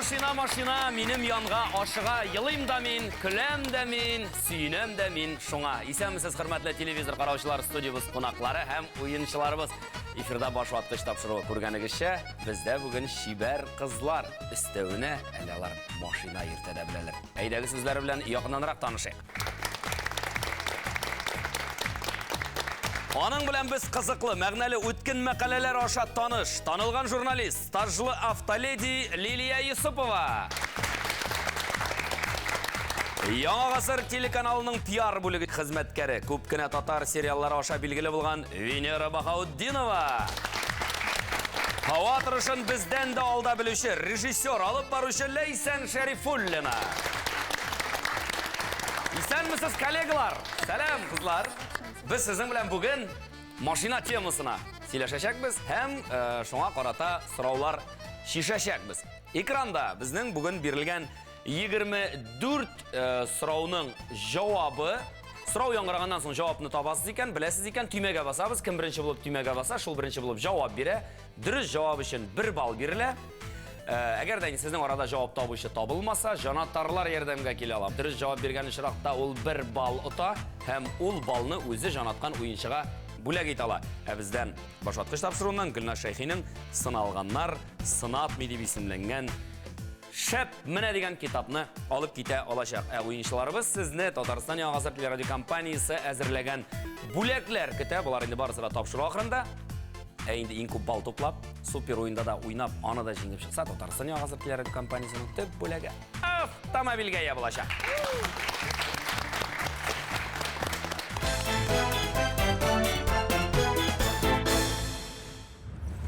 Машина, машина, минем янга ашыга, елыйм да мин, көләм дә мин, сөенәм дә мин шуңа. Исәнмесез, хөрмәтле телевизор караучылар, студиябез кунаклары һәм уенчыларыбыз. Эфирда баш ваткыч тапшыруы күргәнегезчә, бездә бүген чибәр кызлар. Өстәвенә, әле алар машина йөртә дә беләләр. Әйдәгез үзләре белән якыннанрак танышыйк. Аның белән без кызыклы, мәгънәле, үткен мәкаләләр аша таныш. Танылган журналист, стажлы автоледи Лилия Юсупова. Яңа гасыр телеканалының пиар бүлеге хезмәткәре, күп кенә татар сериаллары аша билгеле булган Венера Баһаутдинова. Һава торышын бездән дә алда белүче режиссер, алып баручы Ләйсән Шәрифуллина. Исәнмесез, коллегалар! Сәлам, кызлар! Без сезнең белән бүген машина темасына сөйләшәчәкбез һәм э, шуңа карата сораулар чишәчәкбез. Экранда безнең бүген бирелгән 24 э, сорауның җавабы. Сорау яңгыраганнан соң җавапны табасыз икән, беләсез икән, төймәгә басабыз. Кем беренче булып төймәгә баса, шул беренче булып җавап бирә. Дөрес җавап өчен 1 балл бирелә. Э, әгәр дә сезнең арада җавап табучы табылмаса, җанатарлар ярдәмгә килә ала. Дөрес җавап биргән очракта ул 1 балл ота һәм ул баллны үзе җанаткан уенчыга бүләк итә ала. Ә бездән башваткыч тапшыруыннан Гөлназ Шәйхинең Сыналганнар сынатмый дип исемләнгән шәп менә дигән китапны алып китә алачак. Ә уенчыларыбыз сезне Татарстан Яңа гасыр телерадиокомпаниясе әзерләгән бүләкләр көтә. Болар инде барысы да тапшыру ахырында. Ә инде иң күп балл туплап, супер уенда да уйнап, аны да җиңеп чыкса, Татарстан Яңа гасыр телерадиокомпаниясенең төп бүләге автомобильгә ия булачак.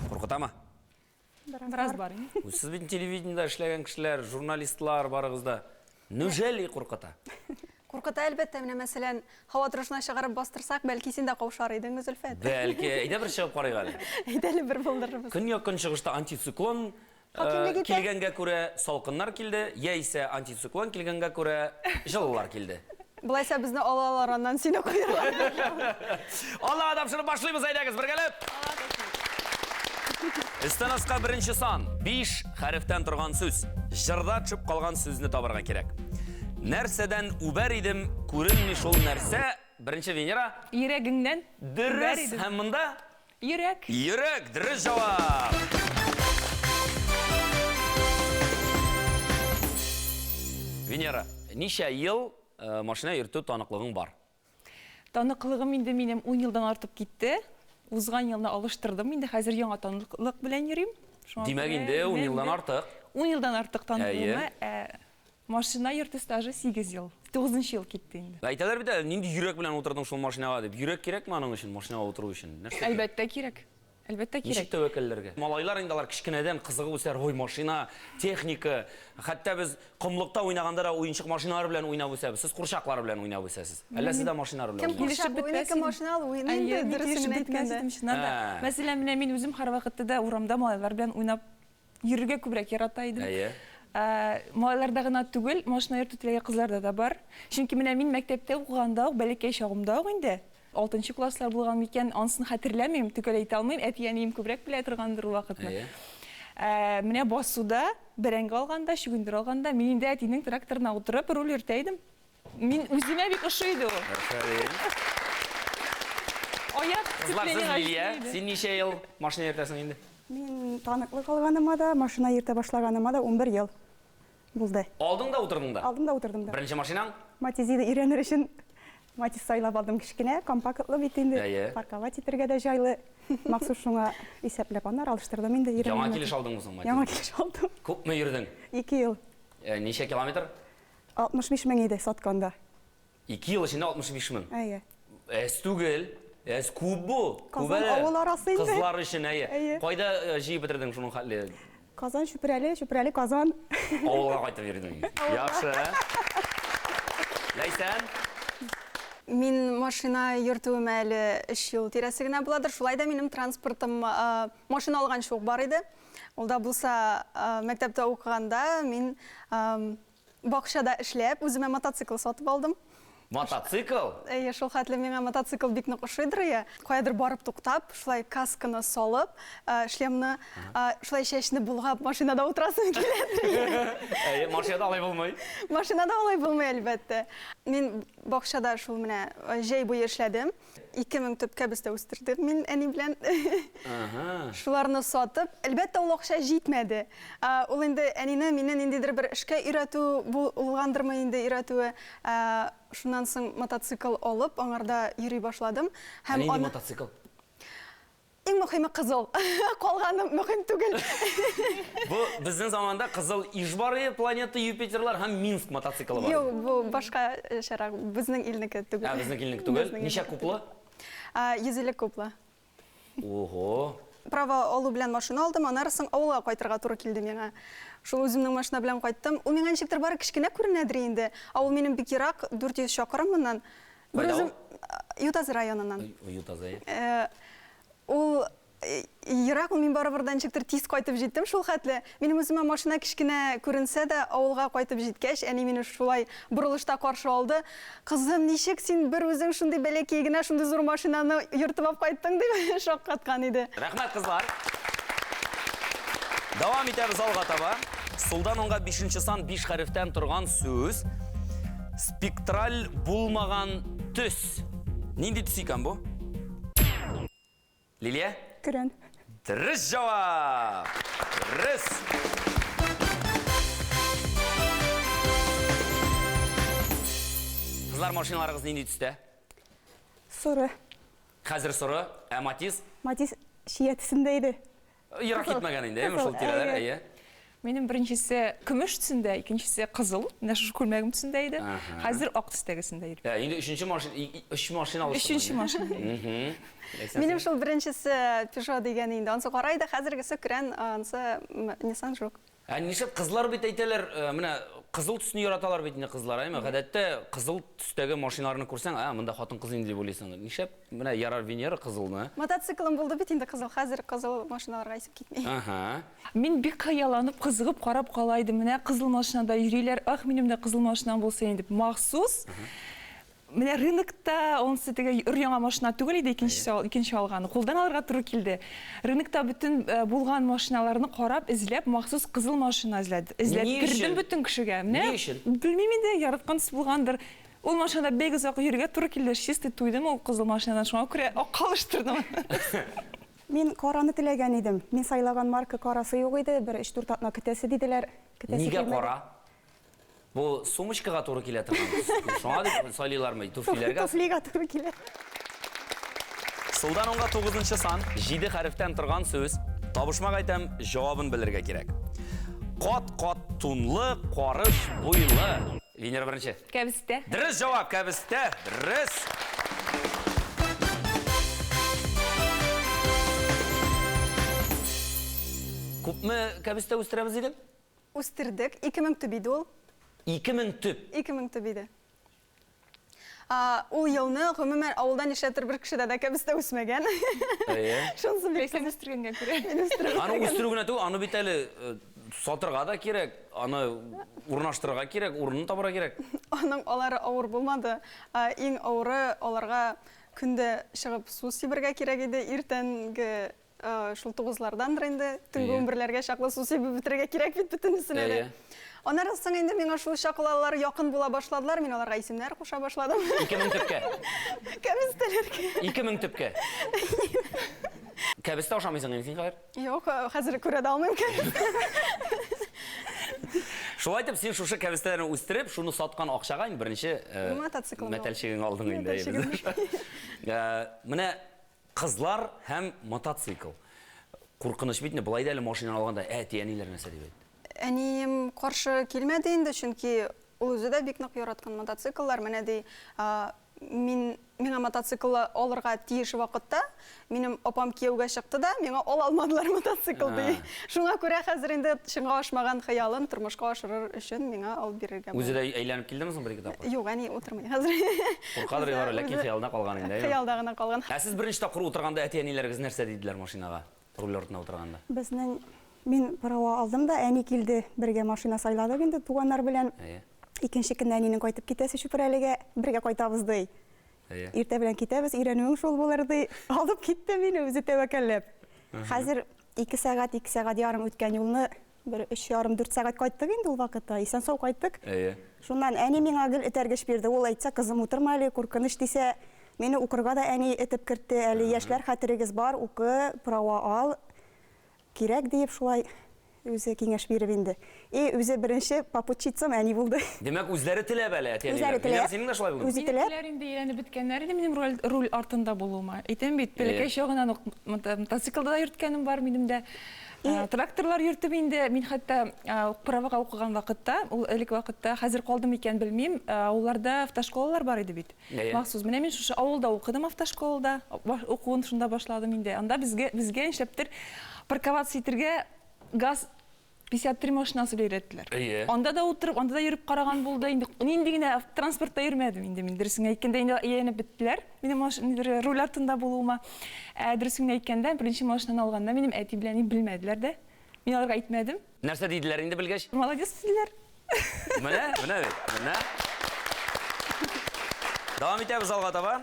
Куркытамы? Бераз бар инде. Сез бит телевидениедә эшләгән кешеләр, журналистлар барыгыз да. Нүжәли куркыта? Куркыта, әлбәттә. Менә, мәсәлән, һава торышына чыгарып бастырсак, бәлки син дә каушар идең, Зөлфәт. Бәлки. Әйдә бер чыгып карыйк әле. Әйдә әле бер булдырырбыз. Көньяк-көнчыгышта антициклон Хакимлек итә. килгәнгә күрә салкыннар килде, яисә антициклон килгәнгә күрә җылылар килде. Болайса безне алалар аннан сине куярлар. Аллага тапшырып башлыйбыз, әйдәгез, бергәләп! Өстән аска беренче сан. 5 хәрефтән торган сүз. Җырда төшеп калган сүзне табарга кирәк. Нәрсәдән үбәр идем, күренми шул нәрсә. Беренче Венера. Йөрәгеңнән үбәр Дөрес. идем. Һәм монда? Йөрәк. Йөрәк, дөрес җавап. Венера, ничә ел э, машина йөртү таныклыгың бар? Таныклыгым инде минем 10 елдан артып китте. Узган елны алыштырдым, инде хәзер яңа таныклык белән йөрим. Шуңа Димәк, күрә инде 10 менә елдан инде артык. 10 елдан артык таныклыгыма, Әйе. ә машина йөртү стажы 8 ел. 9 ел китте инде. Әйтәләр бит әле, нинди йөрәк белән утырдың шул машинага дип. Йөрәк кирәкме аның өчен, машинага утыру өчен? Нәрсә кирәк? Әлбәттә кирәк. Әлбәттә кирәк. Ничек тәвәккәлләргә? Малайлар инде алар кечкенәдән кызыгып үсәр, ой, машина, техника. Хәтта без комлыкта уйнаганда да уенчык машиналар белән уйнап үсәбез. Сез курчаклар белән уйнап үсәсез. Әллә сез дә машиналар белән Кем уйнайсыз? курчак уйный, кем машина ул уйный инде, дөресен генә әйткәндә. Чыннан да. Ә. Мәсәлән, менә мин үзем һәрвакытта да урамда малайлар белән уйнап йөрергә күбрәк ярата идем. Әйе. Малайларда гына түгел, машина йөртү теләге кызларда да бар. Чөнки менә мин мәктәптә укыганда ук, бәләкәй чагымда ук инде, алтынчы класслар булган микән, анысын хәтерләмим, төгәл әйтә алмыйм, әти-әнием күбрәк белә торгандыр ул вакытны. Әйе. Менә басуда бәрәңге алганда, чөгендер алганда, мин инде әтинең тракторына утырып руль йөртә идем. Мин үземә бик ошый иде ул. Афәрин. Аяк Кызлар, сез сцеплениега Лилия, җитми иде. син ничә ел машина йөртәсең инде? Мин таныклык алганыма да, машина йөртә башлаганыма да 11 ел булды. Алдың да утырдың да? Алдым да утырдым да. Беренче машинаң? Матизида өйрәнер өчен Матиз сайлап алдым кечкенә, компактлы бит инде. Әйе. Парковать итәргә дә җайлы. Махсус шуңа исәпләп аннары алыштырдым инде Яңа өйрәнгән. килеш алдыңмы соң Матиз? Яңа килеш алдым. Күпме йөрдең? 2 ел. Ничә километр? 65 мең иде сатканда. 2 ел эчендә 65 мең. Әйе. Әз түгел. Әз күп бу. Күп Казан әле. авыл арасы инде. Кызлар өчен, әйе. Әйе. Кайда э, җыеп бетердең шуның хәтле? Казан Чүпрәле, Чүпрәле Казан. Авылга кайтып йөрдең. Яхшы. Ләйсән? Мин машина йөртүемә әле 3 ел тирәсе генә буладыр. Шулай да минем транспортым э, машина алганчы ук бар иде. Ул да булса, э, мәктәптә укыганда мин э, Бакчада эшләп, үземә мотоцикл сатып алдым. Мотоцикл? Әйе, шул хәтле миңа мотоцикл бик нык ошыйдыр я. Каядыр барып туктап, шулай касканы салып, шлемны, шулай чәчне болгап машинада утырасым киләдер. Әйе, машинада алай булмый. Машинада алай булмый, әлбәттә. Мин бакчада шул менә җәй буе эшләдем. 2000 төп кәбестә үстердем мин әни белән. Шуларны сатып, әлбәттә, ул акча җитмәде. Ул инде әнине мине ниндидер бер эшкә өйрәтү булгандырмы инде өйрәтүе. Шуннан соң мотоцикл алып, аңарда йөри башладым. Һәм нинди мотоцикл? Иң мөхиме кызыл. Калганы мөхим түгел. Бу безнең заманда кызыл Иж бар иде, планета Юпитерлар һәм Минск мотоциклы бар. Юк, бу башка шәрак, безнең илнеке түгел. Ә, безнең илнеке түгел. Ничә кублы? 150 кублы. Ого. Права алу белән машина алдым, аннары соң авылга кайтырга туры килде миңа. Шул үземнең машина белән кайттым. Ул миңа ничектер бары кечкенә күренәдер инде. Авыл минем бик ерак, 400 чакрым моннан. Кайда ул? Ютазы районыннан. Ютазы. Э, ул э, ерак, ул мин барыбер дә ничектер тиз кайтып җиттем шул хәтле. Минем үземә машина кечкенә күренсә дә, авылга кайтып җиткәч, әни мине шулай борылышта каршы алды. Кызым, ничек син бер үзең шундый бәләкәй генә шундый зур машинаны йөртеп алып кайттың, дип шаккаткан иде. Рәхмәт, кызлар. Дәвам итәбез алга таба. Сулдан уңга бишенче сан биш хәрефтән торган сүз. Спектраль булмаган төс. Нинди төс икән бу? Лилия? Көрән. Дөрес җавап! Дөрес! Кызлар, машиналарыгыз нинди төстә? Соры. Хәзер соры, ә Матиз? Матиз чия төсендә иде. Ерак китмәгән инде, әйеме, шул тирәләр, әйе. Минем беренчесе көмеш төсендә, икенчесе кызыл, менә шушы күлмәгем төсендә иде. Хәзер ак төстәгесендә йөрим. Ә, инде өченче машина, өч машина алыштырган. Өченче машина. Минем шул беренчесе Peugeot дигән инде. Ансы кара иде, хәзергесе көрән, ансы Nissan Juke. Ә нишләп кызлар бит әйтәләр, менә кызыл төсне яраталар бит инде кызлар, әйме? Гадәттә кызыл төстәге машиналарны күрсәң, ә, монда хатын-кыз инде дип уйлыйсың. Нишләп менә ярар Венера кызылны? Мотоциклым булды бит инде кызыл, хәзер кызыл машиналарга исем китми. Ага. Мин бик хыялланып, кызыгып карап кала идем. Менә кызыл машинада йөриләр, ах, минем дә кызыл машинам булса инде дип. Махсус Менә рынокта анысы теге өр-яңа машина түгел иде, икенчесе, икенче алганы. Кулдан алырга туры килде. Рынокта бөтен э, булган машиналарны карап, эзләп, махсус кызыл машина эзләд. Эзләп Ни кердем өчен? бөтен кешегә. Менә Ни өчен? белмим инде, яраткан төс булгандыр. Ул машинада бик озак йөрергә туры килде. Чистый туйдым ул кызыл машинадан, шуңа күрә акка алыштырдым. Мин караны теләгән идем. Мин сайлаган марка карасы юк иде, бер өч-дүрт атна көтәсе диделәр. Көтәсе Нигә килмәде. кара? Бу сумочкага туры килә торган төс. Шуңа дип сайлыйлармы? Туфлиләргә? Туфлига туры килә. Сулдан уңга тугызынчы сан, җиде хәрефтән торган сүз. Табышмак әйтәм, җавабын белергә кирәк. Кат-кат тунлы, карыш буйлы. Венера беренче. Кәбестә. Дөрес җавап, кәбестә. Дөрес. Күпме кәбестә үстерәбез дидең? Үстердек. 2000 төп иде ул. 2000 төп? 2000 төп иде. Ул елны, гомумән, авылда нишләптер бер кешедә дә кәбестә үсмәгән. Әйе. Шунысы бик Ләйсән үстергәнгә күрә. Мин үстереп Аны үстерү генә түгел, аны бит әле э, сатырга да кирәк, аны урнаштырырга кирәк, урынын табарга кирәк. Аның алары авыр булмады. Иң авыры аларга көндә чыгып су сибергә кирәк иде. Иртәнге Шул тугызлардандыр инде, төнге унберләргә чаклы су сибеп бетерергә кирәк бит бөтенесенә дә. Аннары соң инде миңа шул чаклы алар якын була башладылар, мин аларга исемнәр куша башладым. 2000 төпкә. Кәбестәләргә. 2000 төпкә. Кәбестә ашамыйсың инде син хәзер? Юк, хәзер күрә дә алмыйм кәбестә. Шулай итеп, син шушы кәбестәләрне үстереп, шуны саткан акчага инде беренче мотоциклыңны мәтәлчегең алдың инде. Менә Кызлар һәм мотоцикл. Куркыныч бит инде, болай да әле машинаны алганда әти-әниләр нәрсә дип әйтте? Әнием каршы килмәде инде, чөнки ул үзе дә бик нык яраткан мотоцикллар. Менә ди, мин миңа мотоцикл алырга тиеш вакытта минем апам кияүгә чыкты да, миңа ала алмадылар мотоцикл ди. Шуңа күрә хәзер инде чынга ашмаган хыялын тормышка ашырыр өчен миңа алып бирергә Үзе дә әйләнеп килдеме соң бер-ике тапкыр? Юк, әни утырмый хәзер. Куркадыр Илара, ләкин хыялында калган инде, әйеме? Хыялда гына калган. Ә сез беренче тапкыр утырганда әти-әниләрегез нәрсә диделәр машинага, руль артына утырганда? Безнең, мин права алдым да, әни килде, бергә машина сайладык инде туганнар белән. Әйе. Икенче көнне әнинең кайтып китәсе Чүпрәлегә, бергә кайтабыз, ди. Әйе. Иртә белән китәбез, өйрәнүең шул булыр, ди. Алып китте мине үзе тәвәккәлләп. Хәзер 2 сәгать, 2 сәгать ярым үткән юлны бер өч ярым, дүрт сәгать кайттык инде ул вакытта. Исән-сау кайттык. Әйе. Шуннан әни миңа гел этәргеч бирде. Ул әйтсә, кызым, утырма әле, куркыныч дисә, мине укырга да әни этеп кертте. Әле яшьләр, хәтерегез бар, укы, права ал. Кирәк диеп шулай үзе киңәш биреп инде. И үзе беренче попутчицам әни булды. Димәк, үзләре теләп әле әти-әниләр. Үзләре теләп. Венера, синең дә шулай булдымы? Үзе теләп. Минекеләр инде өйрәнеп беткәннәр иде минем роль, руль артында булуыма. Әйтәм бит, бәләкәй чагыннан ук мотоциклда да йөрткәнем бар минем дә. Тракторлар йөртеп инде, мин хәтта правага укыган вакытта, ул элек вакытта, хәзер калдымы икән белмим, авылларда автошколалар бар иде бит. Махсус. Менә мин шушы авылда укыдым автошколада, укуын шунда башладым инде. Анда безгә, безгә нишләптер парковаться итергә ГАЗ 53 машинасы белән өйрәттеләр. Әйе. Анда да утырып, анда да йөреп караган булды. Инде нинди генә транспортта йөрмәдем инде мин. Дөресен әйткәндә, инде ияләнеп беттеләр минем машина, руль артында булуыма. Ә дөресен генә әйткәндә, беренче машинаны алганда минем әти белән әни белмәделәр дә. Мин аларга әйтмәдем. Нәрсә диделәр инде белгәч? Молодец диделәр. Менә, менә бит, менә. Дәвам итәбез алга таба.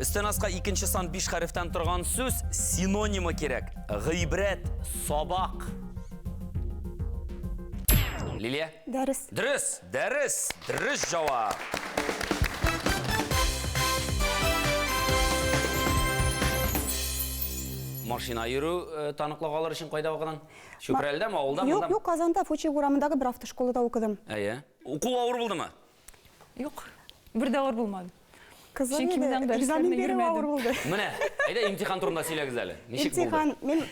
Өстән аска икенче сан биш хәрефтән торган сүз синонимы кирәк. Гыйбрәт, сабак. Лилия? Дәрес. Дөрес, дәрес, дөрес җавап. Машина йөрү э, таныклыгы алыр өчен кайда укыдың? Чүпрәледәме, авылдамы? Юк, юк, Казанда, Фучик урамындагы бер автошколада укыдым. Әйе. Уку авыр булдымы? Юк, бер дә авыр булмады. Кызым Чөнки мин иде, анда экзамен дәресләренә бирү йөрмәдем. авыр булды. Менә, әйдә имтихан турында сөйләгез әле. Ничек булды? Имтихан, мин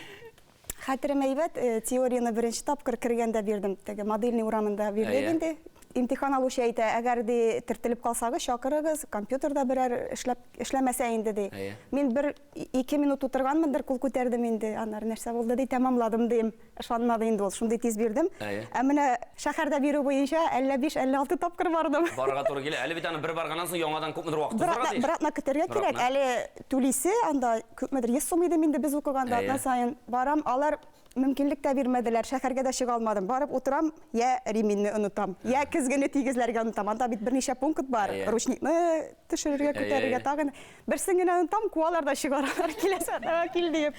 хәтерем әйбәт, э, теорияне беренче тапкыр кергәндә бирдем. Теге модельный урамында бирдек Әйе. инде. Имтихан алучы әйтә, әгәр ди төртелеп калсагыз, чакырыгыз, компьютерда берәр эшләп эшләмәсә инде ди. Әйе. Мин бер ике минут утырганмындыр, кул күтәрдем инде. Аннары нәрсә булды ди, тәмамладым дим. Ышанмады инде ул, шундый тиз бирдем. Әйе. Ә менә шәһәрдә бирү буенча әллә биш, әллә алты тапкыр бардым. Барырга туры килә. Әле бит аны бер барганнан соң яңадан күпмедер вакыт Бер узарга атна, тиеш. бер атна көтәргә Бер кирәк. атна. Әле түлисе анда күпмедер 100 сум иде инде без укыганда, Әйе. атна саен барам. Алар мөмкинлек тә бирмәделәр, шәһәргә дә чыга алмадым. Барып утырам, я ременьне онытам, я көзгене тигезләргә онытам. Анда бит берничә пункт бар. Әйе. Ручникны төшерергә, Әйе, күтәрергә әйе. тагын. Берсен генә онытам, куалар да чыгаралар, киләсе атнага кил диеп.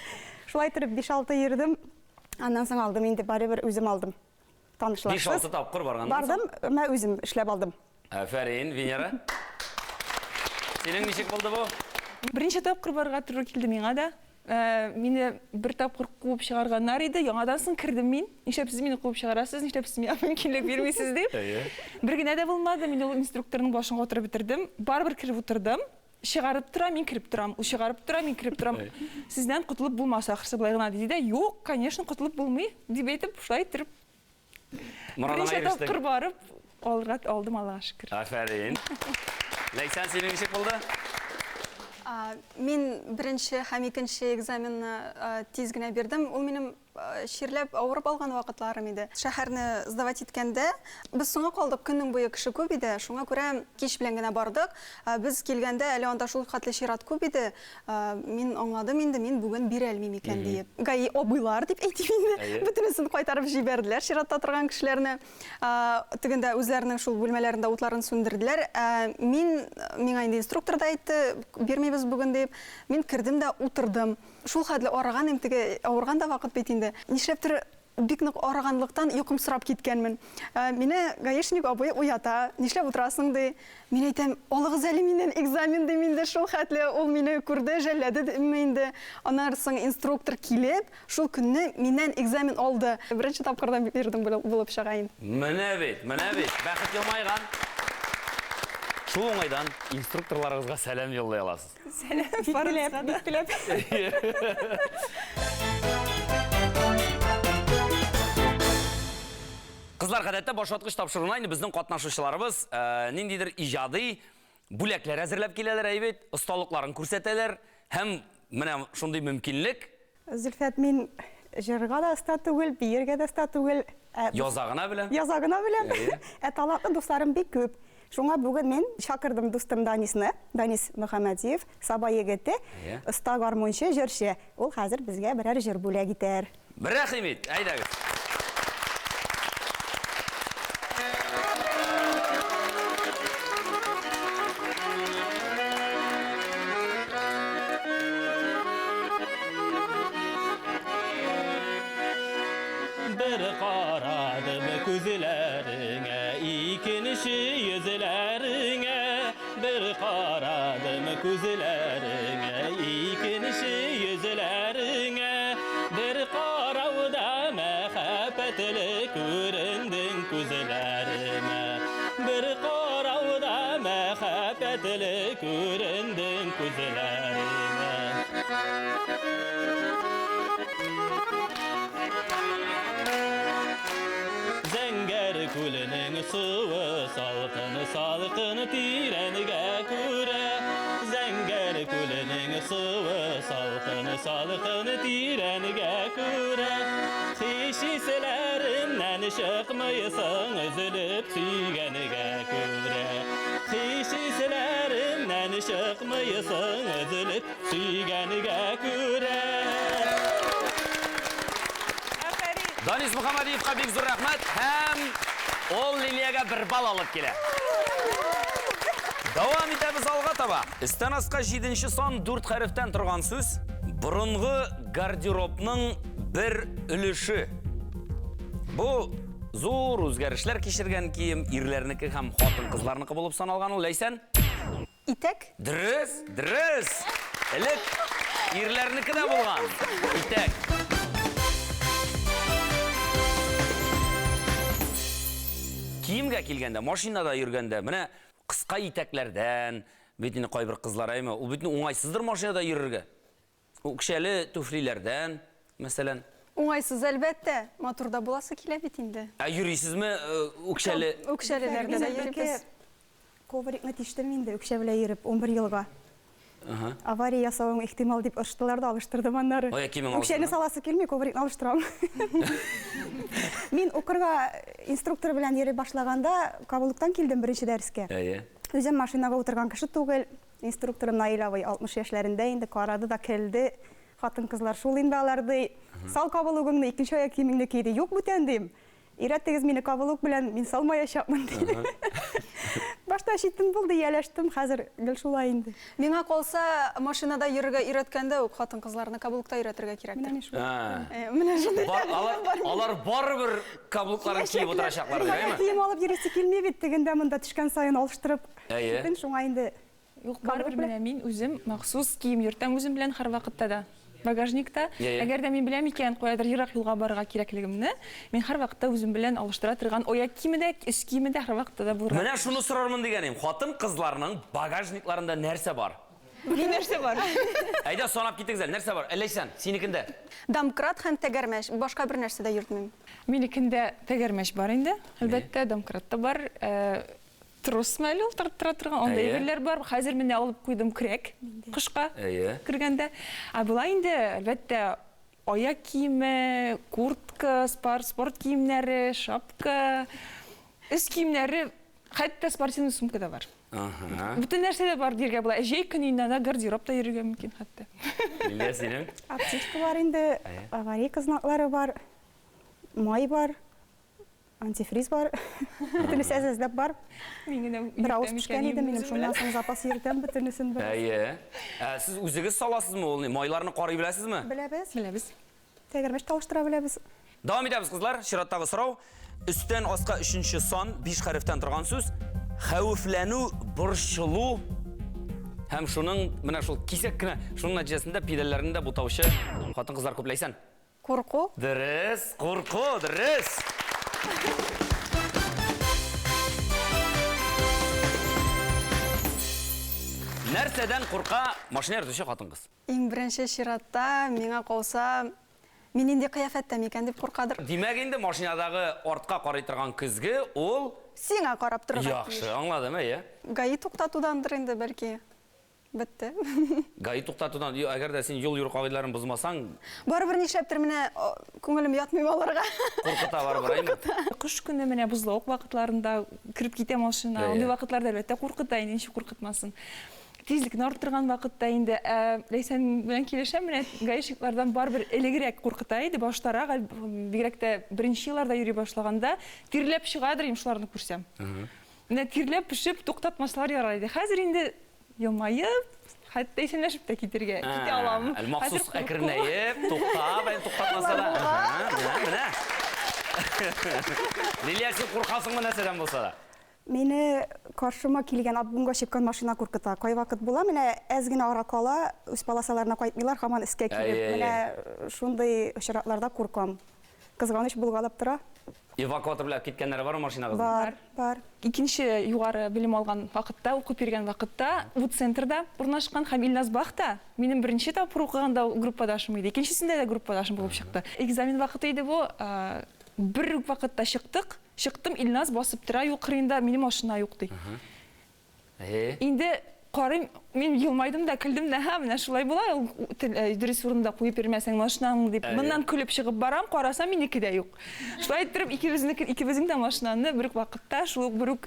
Шулай итеп 5-6 йөрдем. Аннан соң алдым инде, барыбер үзем алдым. Танышларсыз. 5-6 тапкыр барганнан соң? Бардым, мә үзем эшләп алдым. Афәрин, Венера. Синең ничек булды бу? Берничә тапкыр барырга туры килде миңа да. Э, мине бер тапкыр куып чыгарганнар иде, яңадан соң кердем мин. Нишләп сез мине куып чыгарасыз, нишләп сез миңа мөмкинлек бирмисез дип. Әйе. Бер генә дә булмады, мин ул инструкторның башын катырып бетердем. Барыбер кереп утырдым. Чыгарып тора, мин кереп торам. Ул чыгарып тора, мин кереп торам. Сездән котылып булмас, ахрысы болай гына диде дә, юк, конечно, котылып булмый, дип әйтеп, шулай иттереп Морадыңа Берничә ирештең. тапкыр барып, алырга алдым, Аллага шөкер. Афәрин. Ләйсән, синең ничек булды? Мин беренче һәм икенче экзаменны тиз генә бирдем. Ул минем чирләп, авырып алган вакытларым иде. Шәһәрне сдавать иткәндә без соңа калдык, көннең буе кеше күп иде. Шуңа күрә кич белән генә бардык. Без килгәндә әле анда шул хәтле чират күп иде. Мин аңладым инде, мин бүген бирәлмим икән диеп. ГАИ абыйлар дип әйтим инде. Бөтенесен кайтарып җибәрделәр чиратта торган кешеләрне. Тегендә үзләренең шул бүлмәләрендә утларын сүндерделәр. Мин, миңа инде инструктор да әйтте, бирмибез бүген дип. Мин кердем дә утырдым. Шул хәтле арыган идем, теге авырган да вакыт бит инде. Нишләптер бик нык арыганлыктан йокымсырап киткәнмен. Мине гаишник абый уята, нишләп утырасың ди. Мин әйтәм, алыгыз әле миннән экзамен дим инде, шул хәтле ул мине күрде, жәлләде димме инде. Аннан соң инструктор килеп, шул көнне миннән экзамен алды. Беренче тапкырдан бирдем булып чыга инде. Менә бит, менә бит, бәхет елмайган. Шул уңайдан инструкторларыгызга сәлам юллый аласыз. Сәлам, Бик теләп, барыгызга да. бик теләп. Кызлар, гадәттә башваткыч тапшыруына инде безнең катнашучыларыбыз ниндидер иҗади бүләкләр әзерләп киләләр, әйе бит, осталыкларын күрсәтәләр һәм менә шундый мөмкинлек. Зөлфәт, мин җырга да оста түгел, биергә дә оста түгел. Яза гына беләм. Яза гына беләм. Ә талантлы дусларым бик күп. Шуңа бүген мин чакырдым дустым Данисны, Данис Мөхәммәдиев, Саба егете, оста гармунчы, җырчы. Ул хәзер безгә берәр җыр бүләк итәр. Рәхим ит, әйдәгез. Бер карадым күзләреңә, икенче йөзләреңә. Бер карадым күзләреңә, икенче йөзләреңә. Бер карауда мәхәббәтле күрендең күзләремә. Бер карауда мәхәббәтле күрендең күзләремә. Зәңгәр күленең суы салкын, салкын тирәнгә күрә. Зәңгәр күленең суы салкын, салкын тирәнгә күрә. Хис исләремнән чыкмыйсың өзелеп сөйгәнгә күрә. Хис исләремнән чыкмыйсың өзелеп Сөйгәнгә күрә. Афәрин! Данис Мөхәммәдиевка бик зур рәхмәт һәм ул Лилиягә бер балл алып килә. Дәвам итәбез алга таба. Өстән аска җиденче сан дүрт хәрефтән торган сүз. Борынгы гардеробның бер өлеше. Бу зур үзгәрешләр кичергән кием, ирләрнеке һәм хатын-кызларныкы булып саналган ул, Ләйсән. Итәк? Дөрес, дөрес. Элек ирләрнеке дә булган. Итәк. Киемгә килгәндә, машинада йөргәндә, менә кыска итәкләрдән, бит инде кайбер кызлар әйме, ул бит уңайсыздыр машинада йөрергә. Үкчәле туфлиләрдән, мәсәлән. Уңайсыз, әлбәттә. Матур да буласы килә бит инде. Ә йөрисезме үкчәле? Үкчәлеләрдә дә йөрибез. Коврикны тиштем инде үкчә белән йөреп, 11 елга. Авария ясавың ихтимал дип ырштылар да алыштырдым аннары. Аяк киемең Үкчәне саласы килми, коврикны алыштырам. Мин укырга инструктор белән йөри башлаганда, каблуктан килдем беренче дәрескә. Әйе. Үзем машинага утырган кеше түгел. Инструкторым Наил абый 60 яшьләрендә инде, карады да көлде. Хатын-кызлар шул инде алар, ди. Сал каблугыңны, икенче аяк киемеңне ки, ди. Юк бүтән, дим. Өйрәттегез мине каблук белән, мин салмаячакмын, ди. Башта читен булды, ияләштем, хәзер гел шулай инде. Миңа калса, машинада йөрергә өйрәткәндә үк хатын-кызларны каблукта өйрәтергә кирәктер. Менә мин шулай. Менә шундый тәкъдимем бар минем. Алар барыбер каблукларын киеп утырачаклар, әйеме? Кием алып йөрисе килми бит, тегендә монда төшкән саен алыштырып. Әйе. Читен, шуңа инде Юк, барыбер менә мин үзем махсус кием йөртәм үзем белән һәрвакытта да. Багажникта. Әгәр дә мин беләм икән, каядыр ерак юлга барырга кирәклегемне, мин һәрвакытта үзем белән алыштыра торган аяк киеме дә, өс киеме дә һәрвакытта да булырга Менә шуны сорармын дигән идем. Хатын-кызларның багажникларында нәрсә бар? Бөтен нәрсә бар. Әйдә, санап китегез әле, нәрсә бар? Ләйсән, синекендә? Домкрат һәм тәгәрмәч. Башка бер нәрсә дә йөртмим. Минекендә тәгәрмәч бар инде, әлбәттә, домкрат та бар. Тросмы әле ул тарттыра торган, андый әйберләр бар. Хәзер менә алып куйдым көрәк кышка кергәндә. Ә болай инде, әлбәттә, аяк киеме, куртка, спорт киемнәре, шапка, өс киемнәре, хәтта спортивный сумка да бар. Бөтен нәрсә дә бар дияргә була. Җәй көне инде анда гардеробта йөрергә мөмкин хәтта. Лилия, синең? Аптечка бар инде, аварийка знаклары бар, май бар. Антифриз бар. Бөтенесе әз-әзләп бар. Мин генә Бер авыз пешкән иде минем, шуннан соң запас йөртәм бөтенесен бер. Әйе. Ә сез үзегез саласызмы ул ни? Майларны карый беләсезме? Беләбез. Беләбез. Тәгәрмәч тә алыштыра беләбез. Дәвам итәбез, кызлар. Чираттагы сорау. Өстән аска өченче сан, биш хәрефтән торган сүз. Хәвефләнү, борчылу һәм шуның менә шул кисәк кенә, шуның нәтиҗәсендә педальләрне дә бутаучы хатын-кызлар күп. Ләйсән. Курку. Дөрес, курку, дөрес. Нәрсәдән курка машина йөртүче хатын-кыз? Иң беренче чиратта, миңа калса, мин нинди кыяфәттә микән дип куркадыр. Димәк инде, машинадагы артка карый торган көзге ул Сиңа карап торырга тиеш. Яхшы, аңладым, әйе. ГАИ туктатудандыр инде, бәлки. Бетте. ГАИ туктатудан, әгәр дә син юл йөрү кагыйдәләрен бозмасаң. Барыбер нишләптер менә күңелем ятмый аларга. Куркыта барыбер, әйме? Кыш көне менә бозлавык вакытларында кереп китә машина. Андый вакытларда әлбәттә куркыта инде, ничек куркытмасын. Тизлекне арттырган вакытта инде, ә Ләйсән белән килешәм, менә гаишниклардан барыбер элегрәк куркыта иде, баштарак, бигрәк тә беренче елларда йөри башлаганда, тирләп чыгадыр идем шуларны күрсәм. Менә тирләп-пешеп туктатмаслар ярар иде. Хәзер инде елмаеп, хәтта исәнләшеп тә китергә китә алам. Әле махсус әкренәеп, туктап, әле туктатмаса да. Менә, менә. Лилия, син куркасыңмы нәрсәдән булса да? Мине каршыма килгән обгонга чыккан машина куркыта. Кайвакыт була, менә әз генә ара кала, үз полосаларына кайтмыйлар, һаман өскә килеп. Менә шундый очракларда куркам. Кызганыч булгалап тора. Эвакуатор белән киткәннәре бармы машинагызның? Бар, бар. Икенче югары белем алган вакытта, укып йөргән вакытта Вуд-центрда урнашкан һәм Илназ Бах та минем беренче тапкыр укыганда группадашым иде, икенчесендә дә группадашым булып чыкты. Экзамен вакыты иде бу, бер үк вакытта чыктык. Чыктым, Илназ басып тора юл кырыенда, минем машина юк, ди. Инде карыйм, мин елмайдым да, көлдем дә, һә, менә шулай була ул, дөрес урында куеп йөрмәсәң машинаңны дип. Моннан көлеп чыгып барам, карасам, минеке дә юк. Шулай иттереп, икебезнеке, икебезнең дә машинаны бер үк вакытта, шул ук бер үк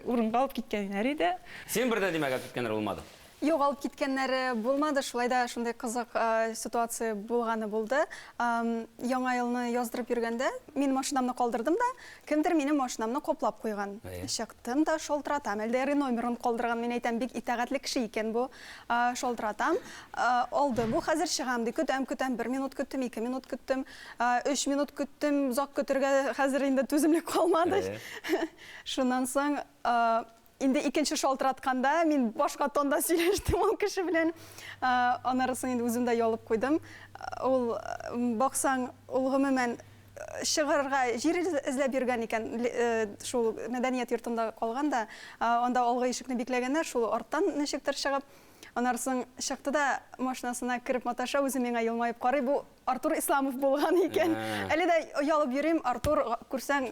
урынга алып киткәннәр иде. Син бер дә димәк, алып киткәннәр булмады? Юк, алып киткәннәре булмады, шулай да шундый кызык ситуация булганы булды. Яңа елны яздырып йөргәндә, мин машинамны калдырдым да, кемдер минем машинамны каплап куйган. Чыктым да шалтыратам. Әле дә ярый номерын калдырган, мин әйтәм, бик итагатьле кеше икән бу. Шалтыратам. Алды бу, хәзер чыгам ди. Көтәм, көтәм, бер минут көттем, ике минут көттем, өч минут көттем, озак көтергә хәзер инде түземлек калмады. Шуннан соң Инде икенче шалтыратканда мин башка тонда сөйләштем ул кеше белән. Аннары соң инде үзем дә ялып куйдым. Ул баксаң, ул гомумән чыгарырга җир эзләп йөргән икән, шул мәдәният йортында калган да, анда алгы ишекне бикләгәннәр, шул арттан ничектер чыгып. Аннары соң чыкты да машинасына кереп маташа, үзе миңа елмаеп карый. Бу Артур Исламов булган икән. Әле дә оялып йөрим, Артур, күрсәң,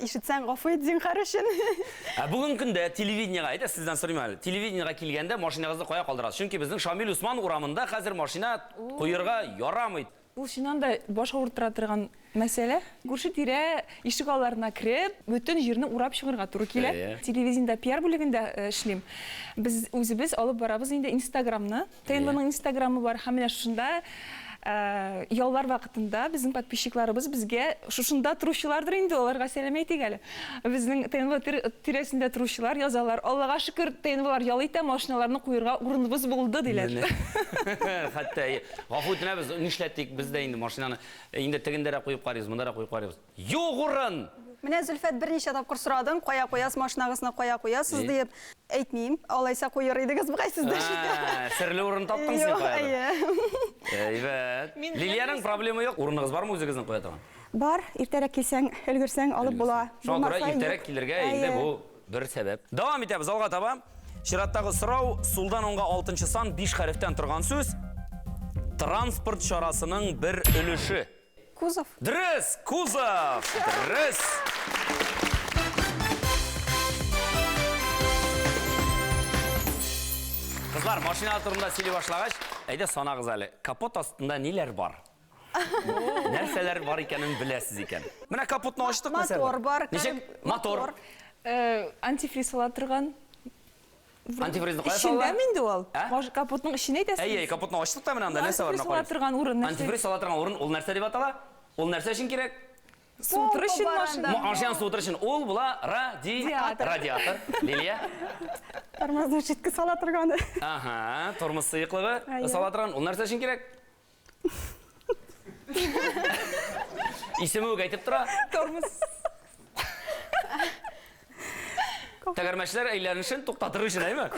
ишетсәң, гафу ит зинһар өчен. Ә бүгенге көндә телевидениегә, әйдә сездән сорыйм әле, телевидениегә килгәндә машинагызны кая калдырасыз? Чөнки безнең Шамил Усман урамында хәзер машина куерга ярамый. Ул чыннан да баш авырттыра торган мәсьәлә. Күрше-тирә ишек алларына кереп, бөтен җирне урап чыгарга туры килә. Телевидениедә пиар бүлегендә эшлим. Без үзебез алып барабыз инде Инстаграмны. ТНВның инстаграмы бар һәм менә шушында яллар вакытында безнең подписчикларыбыз безгә шушында торучылардыр инде, аларга сәлам әйтик әле. Безнең ТНВ тирәсендә торучылар язалар, Аллага шөкер, ТНВлар ял итә, машиналарны куерга урыныбыз булды, диләр. Хәтта гафу үтенәбез, нишләтик, без дә инде машинаны инде тегендә дә куеп карыйбыз, монда да куеп карыйбыз. Юк урын! Менә, Зөлфәт, берничә тапкыр сорадың, кая куясыз машинагызны, кая куясыз диеп. Әйтмим, алайса куер идегез бугай сез дә шунда. Ә, серле урын таптың син Юк, каядыр. әйе. Әйбәт. Мин Лилиянең проблемы юк. Урыныгыз бармы үзегезнең куя торган? Бар, иртәрәк килсәң, өлгерсәң, алып була. Шуңа күрә Булмаса, юк. иртәрәк килергә инде Әйе. бу бер сәбәп. Дәвам итәбез алга таба. Чираттагы сорау, сулдан уңга алтынчы сан, биш хәрефтән торган сүз. Транспорт чарасының бер өлеше. Кузов. Дөрес, кузов. Дөрес. Кызлар, машина турында сөйли башлагач, әйдә санагыз әле. Капот астында ниләр бар? Нәрсәләр бар икәнен беләсез икән. Менә капотны ачтык, нәрсә Мотор бар. Ничек? Мотор. Э, антифриз сала торган. Антифризны кая Эчендәме салалар? инде ул? Ә? Маш капотның эченә әйтәсез? Әйе, әйе, капотны ачтык та менә анда нәрсә бар? Антифриз сала торган урын нәрсә? Антифриз сала торган урын ул нәрсә дип атала? Ул нәрсә өчен кирәк? Суытыр өчен Помпа бар машина. анда. Машинаны суытыр өчен ул була Радиатор. радиатор. Лилия? Тормозной жидкость сала торган. Ага, тормоз сыеклыгы Әйе. сала торган. Ул нәрсә өчен кирәк? Исеме үк әйтеп тора. Тормоз. Тәгәрмәчләр әйләнешен туктатыр өчен, әйме?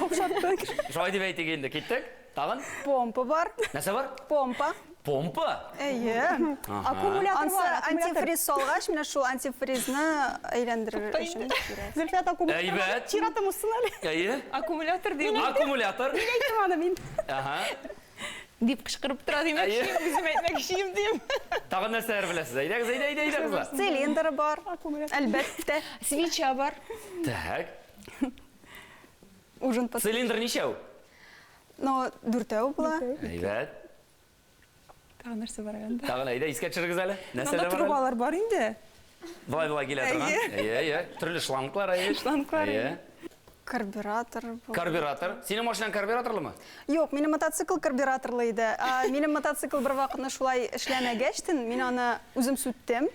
Шулай дип әйтик инде. Киттек. Тагын? Помпа бар. Нәрсә бар? Помпа. Помпа? Әйе. Аккумулятор Ансы бар, аккумулятор. антифриз салгач, менә шул антифризны әйләндерер өчен кирәк. Зөлфәт аккумулятор. Әйбәт. Чиратым узсын әле. Әйе. Аккумулятор дим. Аккумулятор. Мин әйттем аны мин. Ага. Дип кычкырып тора димәкче, үзем әйтмәкче дим. Тагын нәрсәләр беләсез? Әйдәгез, әйдә, әйдә, әйдә, кызлар. Цилиндр бар. Әлбәттә. Свеча бар. Так. Ужин под... Цилиндр ничәү? Ну, дүртәү була. Әйбәт. Тагын нәрсә бар әле анда? Тагын әйдә, искә төшерегез әле. Анда Нәрсәләр бар? әле? трубалар бар инде. Болай болай килә торган. Әйе, әйе. Төрле шланглар, әйе. Шланглар, Әйе. Карбюратор. була. Карбюратор. Синең машинаң карбюраторлымы? Юк, минем мотоцикл карбюраторлы иде. А, Минем мотоцикл бер вакытны шулай эшләмәгәчтен, мин аны үзем сүттем.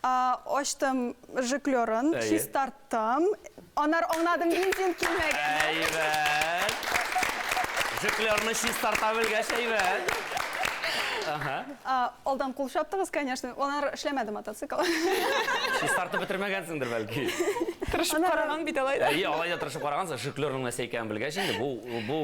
А, Ачтым жиклерын, Әйе. чистарттым. Анар аңладым, бензин килмәгән. Әйбәт. Жиклерны чистарта белгәч, әйбәт. Ага. Алдан кул чаптыгыз, конечно. Аннары эшләмәде мотоцикл. Чистартып бетермәгәнсеңдер, бәлки. Тырышып караган бит алай да. Әйе, алай да тырышып карагансың. Жиклерның нәрсә икәнен белгәч инде, бу, бу,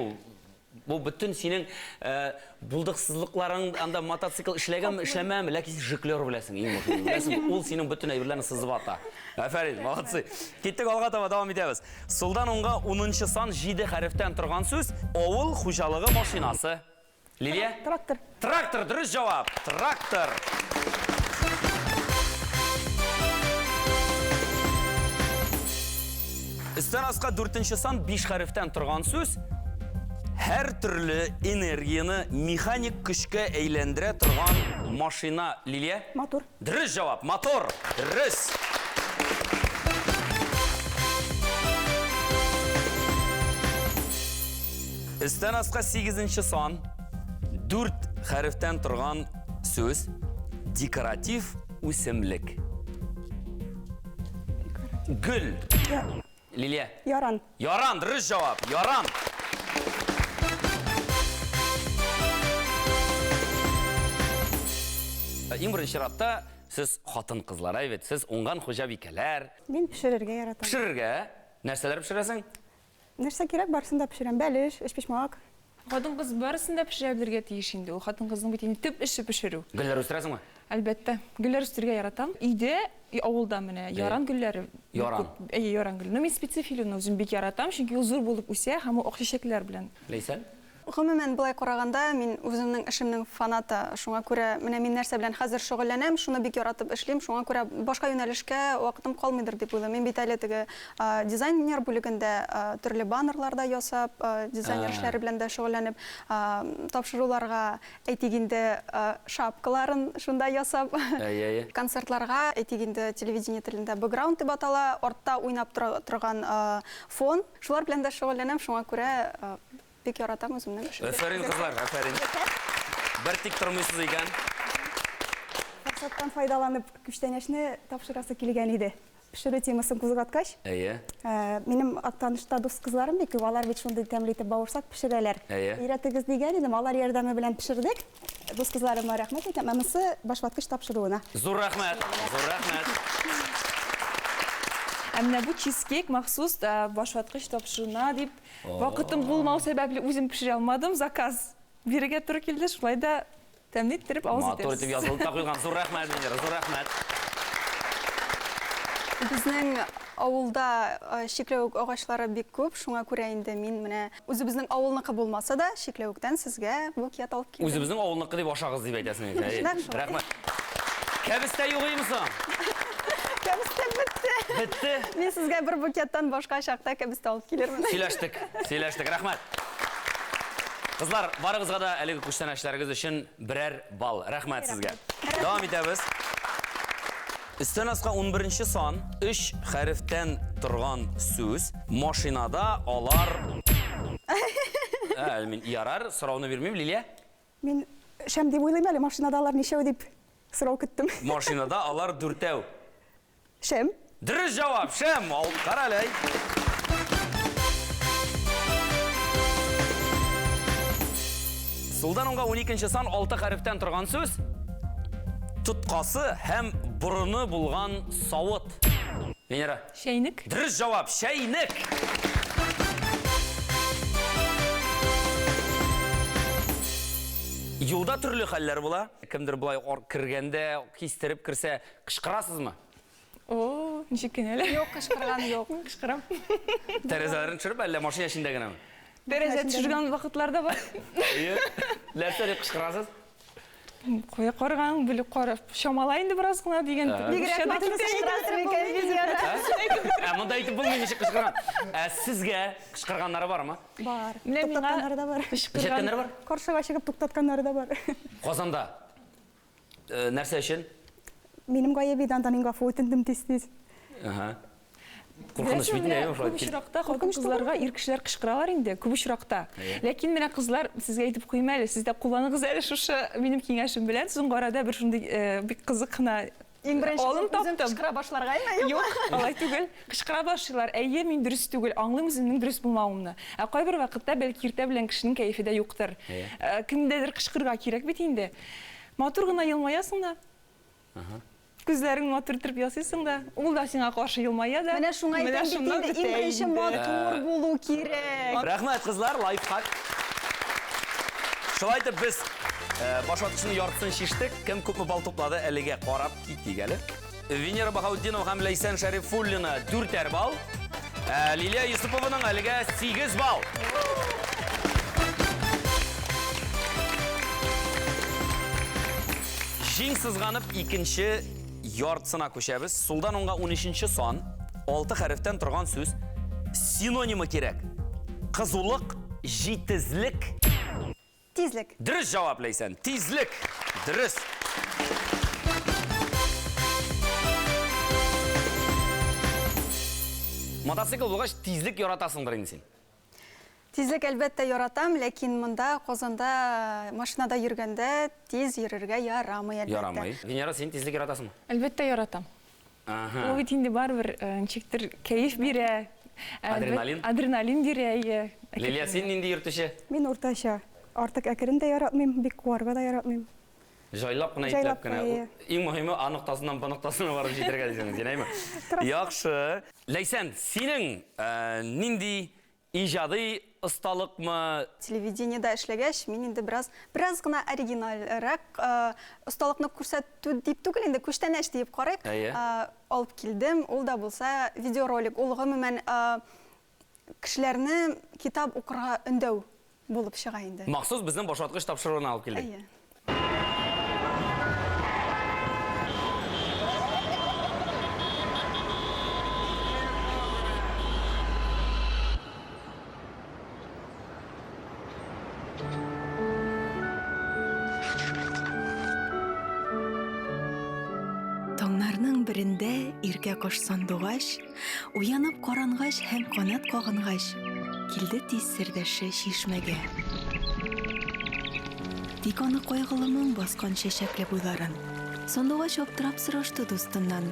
бу бөтен синең э, булдыксызлыкларың, анда мотоцикл эшләгәнме, эшләмәгәнме, ләкин син жиклер беләсең, иң мөһиме. Беләсең, ул синең бөтен әйберләрне сызып ата. Афәрин, молодцы. Киттек алга таба, дәвам итәбез. Сулдан уңга унынчы сан җиде хәрефтән торган сүз, авыл хуҗалыгы машинасы. Лилия? Трактор. Трактор, дөрес җавап. Трактор. Өстән аска дүртенче сан биш хәрефтән торган сүз һәр төрле энергияне механик көчкә әйләндерә торган машина. Лилия? Мотор. Дөрес җавап, мотор. Дөрес. Өстән аска сигезенче сан, дүрт хәрефтән торган сүз, декоратив үсемлек. Гөл. Лилия. Яран. Яран, дөрес җавап. Яран. Иң беренче чиратта сез хатын-кызлар, әйбәт, сез уңган хуҗабикәләр. Мин пешерергә яратам. Пешерергә? Нәрсәләр пешерәсең? Нәрсә кирәк, барысын да пешерәм. Бәлеш, өчпочмак. Хатын-кыз барысын да пешерә белергә тиеш инде ул. Хатын-кызның бит инде төп эше пешерү. Гөлләр үстерәсеңме? Әлбәттә. Гөлләр үстерергә яратам. Өйдә, авылда менә яран гөлләре бик Яран. күп. Әйе, яран гөле. Но мин специфилюны үзем бик яратам, чөнки ул зур булып үсә һәм ул ак чәчәкләр белән. Ләйсән? Гомумән, болай караганда, мин үземнең эшемнең фанаты. Шуңа күрә менә мин нәрсә белән хәзер шөгыльләнәм, шуны бик яратып эшлим. Шуңа күрә башка юнәлешкә вакытым калмыйдыр дип уйлыйм. Мин бит әле теге дизайнер бүлегендә төрле баннерлар да ясап, дизайнер эшләре белән дә шөгыльләнеп, тапшыруларга, әйтик инде, шапкаларын шунда ясап, концертларга, әйтик инде, телевидение телендә бэкграунд дип атала, артта уйнап торган фон. Шулар белән дә шөгыльләнәм, шуңа күрә Бик яратам үземнең эшемне. Афәрин, кызлар, афәрин. Бер тик тормыйсыз икән. Форсаттан файдаланып, күчтәнәчне тапшырасы килгән иде. Пешерү темасын кузгаткач. Әйе. Минем Актанышта дус кызларым бик күп, алар бит шундый тәмле итеп бавырсак пешерәләр. Әйе. Өйрәтегез дигән идем, алар ярдәме белән пешердек. Дус кызларыма рәхмәт әйтәм. Ә монысы башваткыч тапшыруына. Зур рәхмәт, зур рәхмәт. Ә менә бу чизкейк махсус башваткыч тапшыруына дип Вакытым булмау сәбәпле үзем пешерә алмадым, заказ бирергә туры килде, шулай да тәмле иттереп авыз итәрсез. Матур итеп язылып та куйган. Зур рәхмәт, Венера, зур рәхмәт. Безнең авылда чикләвек агачлары бик күп, шуңа күрә инде мин менә үзебезнең авылныкы булмаса да, чикләвектән сезгә букет алып килдем. Үзебезнең авылныкы дип ашагыз дип әйтәсең инде. Нәкъ шулай. Рәхмәт. Кәбестә юк име соң? Кәбестә бетте. Бетте. Мин сезгә бер букеттан башка чакта кәбестә алып килермен. Сөйләштек, сөйләштек. Рәхмәт. Кызлар, барыгызга да әлеге күчтәнәчләрегез өчен берәр балл. Рәхмәт сезгә. Дәвам итәбез. Өстән аска унберенче сан, өч хәрефтән торган сүз. Машинада алар... Ә, мин ярар, сорауны бирмим, Лилия. Мин шәм дип уйлыйм әле, машинада алар ничәү дип сорау көттем. Машинада алар дүртәү. Шәм. Дөрес җавап, шәм. Ал, карале, әй. Сулдан уңга уникенче сан алты хәрефтән торган сүз. Тоткасы һәм борыны булган савыт. Венера. Чәйнек. Дөрес җавап, чәйнек. Юлда төрле хәлләр була. Кемдер болай кергәндә, кистереп керсә, кычкырасызмы? О, ничек кенә әле. Юк, кычкырган юк. Мин кычкырам. Тәрәзәләрен төшереп, әллә машина эчендә генәме? Тәрәзә төшергән вакытлар да бар. Әйе. Нәрсә дип кычкырасыз? Кая караганын белеп карап, чамала инде бераз гына дигән. Бигрәк матур кычкырасың икән, Венера. Ә монда әйтеп булмый ничек кычкырган. Ә сезгә кычкырганнары бармы? Бар. Менә миңа Туктатканнары да бар. Нишләткәннәре бар? Каршыга чыгып туктатканнары да бар. Казанда. Нәрсә өчен? Минем гаеп иде, анда мин гафу үтендем тиз-тиз. Ага. Куркыныч бит инде, әйе, шулай Күп очракта хатын-кызларга ир кешеләр кычкыралар инде, күп очракта. Ләкин менә кызлар, сезгә әйтеп куйыйм әле, сез дә кулланыгыз әле шушы минем киңәшем белән. Соңгы арада бер шундый бик кызык кына Иң беренче алым үзем таптым. кычкыра башларга име, юкмы? Юк, алай түгел. Кычкыра башлыйлар. Әйе, мин дөрес түгел, аңлыйм үземнең дөрес булмавымны. Ә кайбер вакытта, бәлки, иртә белән кешенең кәефе дә юктыр. Кемдәдер кычкырырга кирәк бит инде. Матур гына елмаясың да. Күзләрең матур итеп ясыйсың да, ул да сиңа каршы елмая да. Менә шуңа әйтәм бит инде, иң беренче матур булу кирәк. Рәхмәт, кызлар, лайфхак. Шулай итеп без башваткычның яртысын чиштек. Кем күпме балл туплады, әлегә карап китик әле. Венера Баһаутдинова һәм Ләйсән Шәрифуллина дүртәр балл. Ә Лилия Юсупованың әлегә 8 балл. Җиң сызганып икенче яртысына күчәбез. Сулдан уңга 13 сан, 6 хәрефтән торган сүз. Синонимы кирәк. Кызулык, җитезлек. Тизлек. Дөрес җавап, Ләйсән. Тизлек. Дөрес. Мотоцикл булгач, тизлек яратасыңдыр инде син. Тизлек, әлбәттә, яратам, ләкин монда, Казанда машинада йөргәндә тиз йөрергә ярамый, әлбәттә. Ярамый. Венера, син тизлек яратасыңмы? Әлбәттә, яратам. Ага. Ул бит инде барыбер ничектер кәеф бирә. Адреналин? Адреналин бирә, әйе. Лилия, син нинди йөртүче? Мин уртача. Артык әкрен дә яратмыйм, бик куарга да яратмыйм. Җайлап кына, ипләп кенә. Иң мөһиме А ноктасыннан Б ноктасына барып җитәргә дисең син, әйме? Яхшы. Ләйсән, синең нинди иҗади осталыкмы? Телевидениедә эшләгәч, мин инде бераз, бераз гына оригинальрәк осталыкны күрсәтү дип түгел инде, күчтәнәч диеп карыйк, алып килдем. Ул да булса видеоролик. Ул гомумән кешеләрне китап укырга өндәү булып чыга инде. Махсус безнең башваткыч тапшыруына алып килдек. Әйе. Таңнарның берендә иркә кош сандугач, Уянып карангач һәм канат кагынгач, Килде тиз сердәше чишмәгә. Тик аны кайгылы моң баскан чәчәкле буйларын. Сандугач аптырап сорашты дустыннан,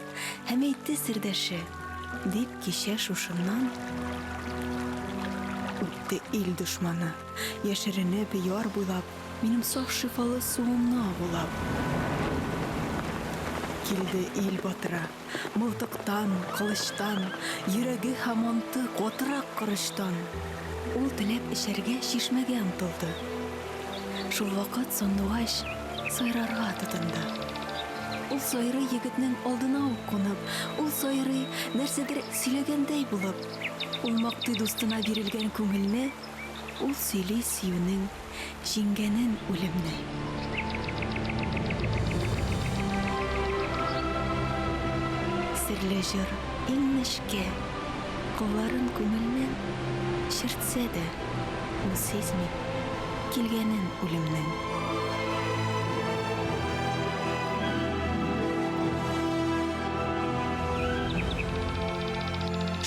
Һәм әйтте сердәше, дип кичә шушыннан Үтте ил дошманы, яшеренеп яр буйлап, Минем саф шифалы суымны агулап. Килде ил батыры. Мылтыктан, кылычтан, Йөрәге һәм анты катырак корычтан. Ул теләп эчәргә чишмәгә омтылды. Шулвакыт сандугач сайрарга тотынды. Ул сайрый егетнең алдына ук кунып, ул сайрый, нәрсәдер сөйләгәндәй булып. Ул мактый дустына бирелгән күңелне, ул сөйли сөюнең Җиңгәнен үлемне. Серле җыр иң нечкә кылларын күңелнең Чиртсә дә, ул сизми килгәнен үлемнең.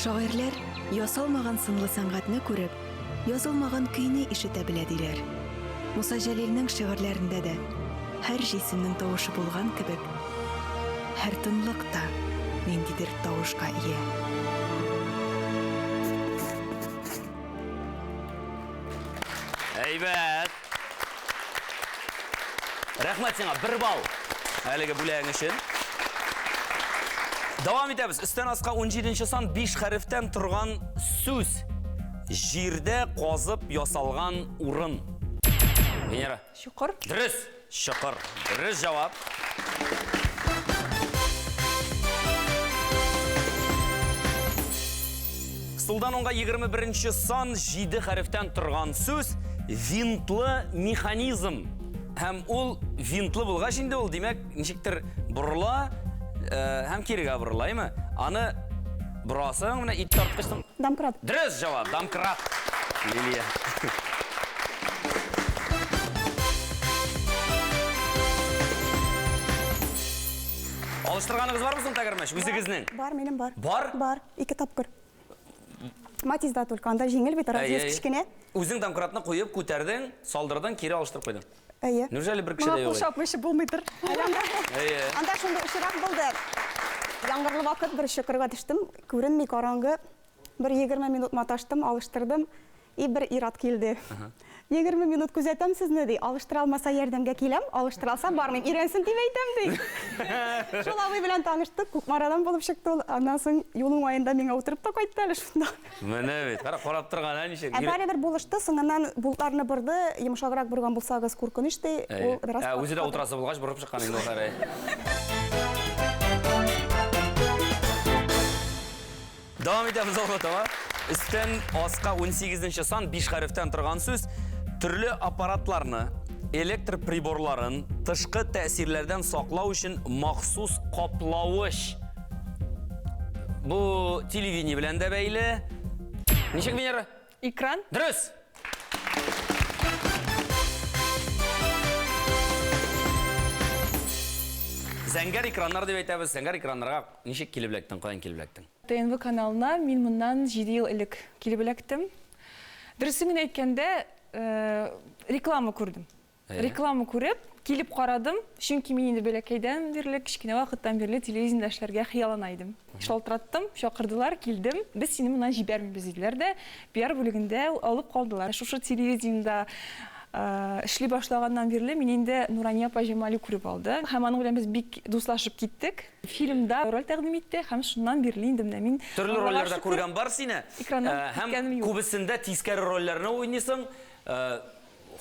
Шагыйрьләр ясалмаган сынлы сәнгатьне күреп, Язылмаган көйне ишетә белә, диләр. Муса Җәлилнең шигырьләрендә дә һәр җисемнең тавышы булган кебек, һәр тынлык та ниндидер тавышка ия. Әйбәт! Рәхмәт сиңа, бер балл әлеге бүләгең өчен. Дәвам итәбез. Өстән аска 17 сан 5 хәрефтән торган сүз. Җирдә казып ясалган урын. Венера. Чокыр. Дөрес. Чокыр. Дөрес җавап. Сулдан уңга 21 сан 7 хәрефтән торган сүз винтлы механизм. Һәм ул винтлы булгач инде ул, димәк, ничектер борыла э, һәм кирегә борыла, әйме? Аны борасың, менә ит тарткычның. Домкрат. Дөрес җавап, домкрат. Лилия. Алыштырганыгыз бармы соң тәгәрмәч? Үзегезнең? Бар, минем бар. Бар? Бар, ике тапкыр. Матизда только, анда җиңел бит, радиус кечкенә. Үзең домкратны куеп, күтәрдең, салдырдың, кире алыштырып куйдың. Әйе. Неужели бер кеше Моңа дә кул юк? чапмыйча булмыйдыр. Әйе. Анда шундый очрак булды. Яңгырлы вакыт бер чокырга төштем, күренми, караңгы. Бер 20 минут маташтым, алыштырдым. И бер ир-ат килде. 20 минут күзәтәм сезне, ди. Алыштыра алмаса ярдәмгә киләм, алыштыра алса бармыйм. Өйрәнсен дип әйтәм, ди. Шул абый белән таныштык, Кукмарадан булып чыкты ул. Аннан соң юл уңаенда миңа утырып та кайтты әле шунда. Менә бит, кара, карап торган, ә ничек? Ә барыбер булышты, соңыннан болтларны борды, йомшаграк борган булсагыз куркыныч, ди. Ул бераз Ә үзе дә утырасы булгач, борып чыккан инде ул хәбәр. Дәвам итәбез алга таба. Өстән аска 18 нче сан 5 хәрефтән торган сүз төрле аппаратларны, электр приборларын тышкы тәэсирләрдән саклау өчен махсус каплавыч. Бу телевидение белән дә бәйле. Ничек, Венера? Экран. Дөрес! Зәңгәр экраннар дип әйтәбез. Зәңгәр экраннарга ничек килеп эләктең, каян килеп эләктең? ТНВ каналына мин моннан 7 ел элек килеп эләктем. Дөресен генә әйткәндә, реклама күрдем. Реклама күреп, килеп карадым, чөнки мин инде бәләкәйдән бирле, кечкенә вакыттан бирле телевидениедә эшләргә хыяллана идем. Шалтыраттым, чакырдылар, килдем. Без сине моннан җибәрмибез, диделәр дә, пиар бүлегендә алып калдылар. Шушы телевидениедә эшли башлаганнан бирле мин инде Нурания апа Җамали күреп алды. Һәм аның белән без бик дуслашып киттек. Фильмда роль тәкъдим итте һәм шуннан бирле инде менә мин, Төрле Аллага рольләрдә шөкер, күргән бар сине. экраннан Һәм киткәнем юк. күбесендә тискәре рольләрне уйныйсың.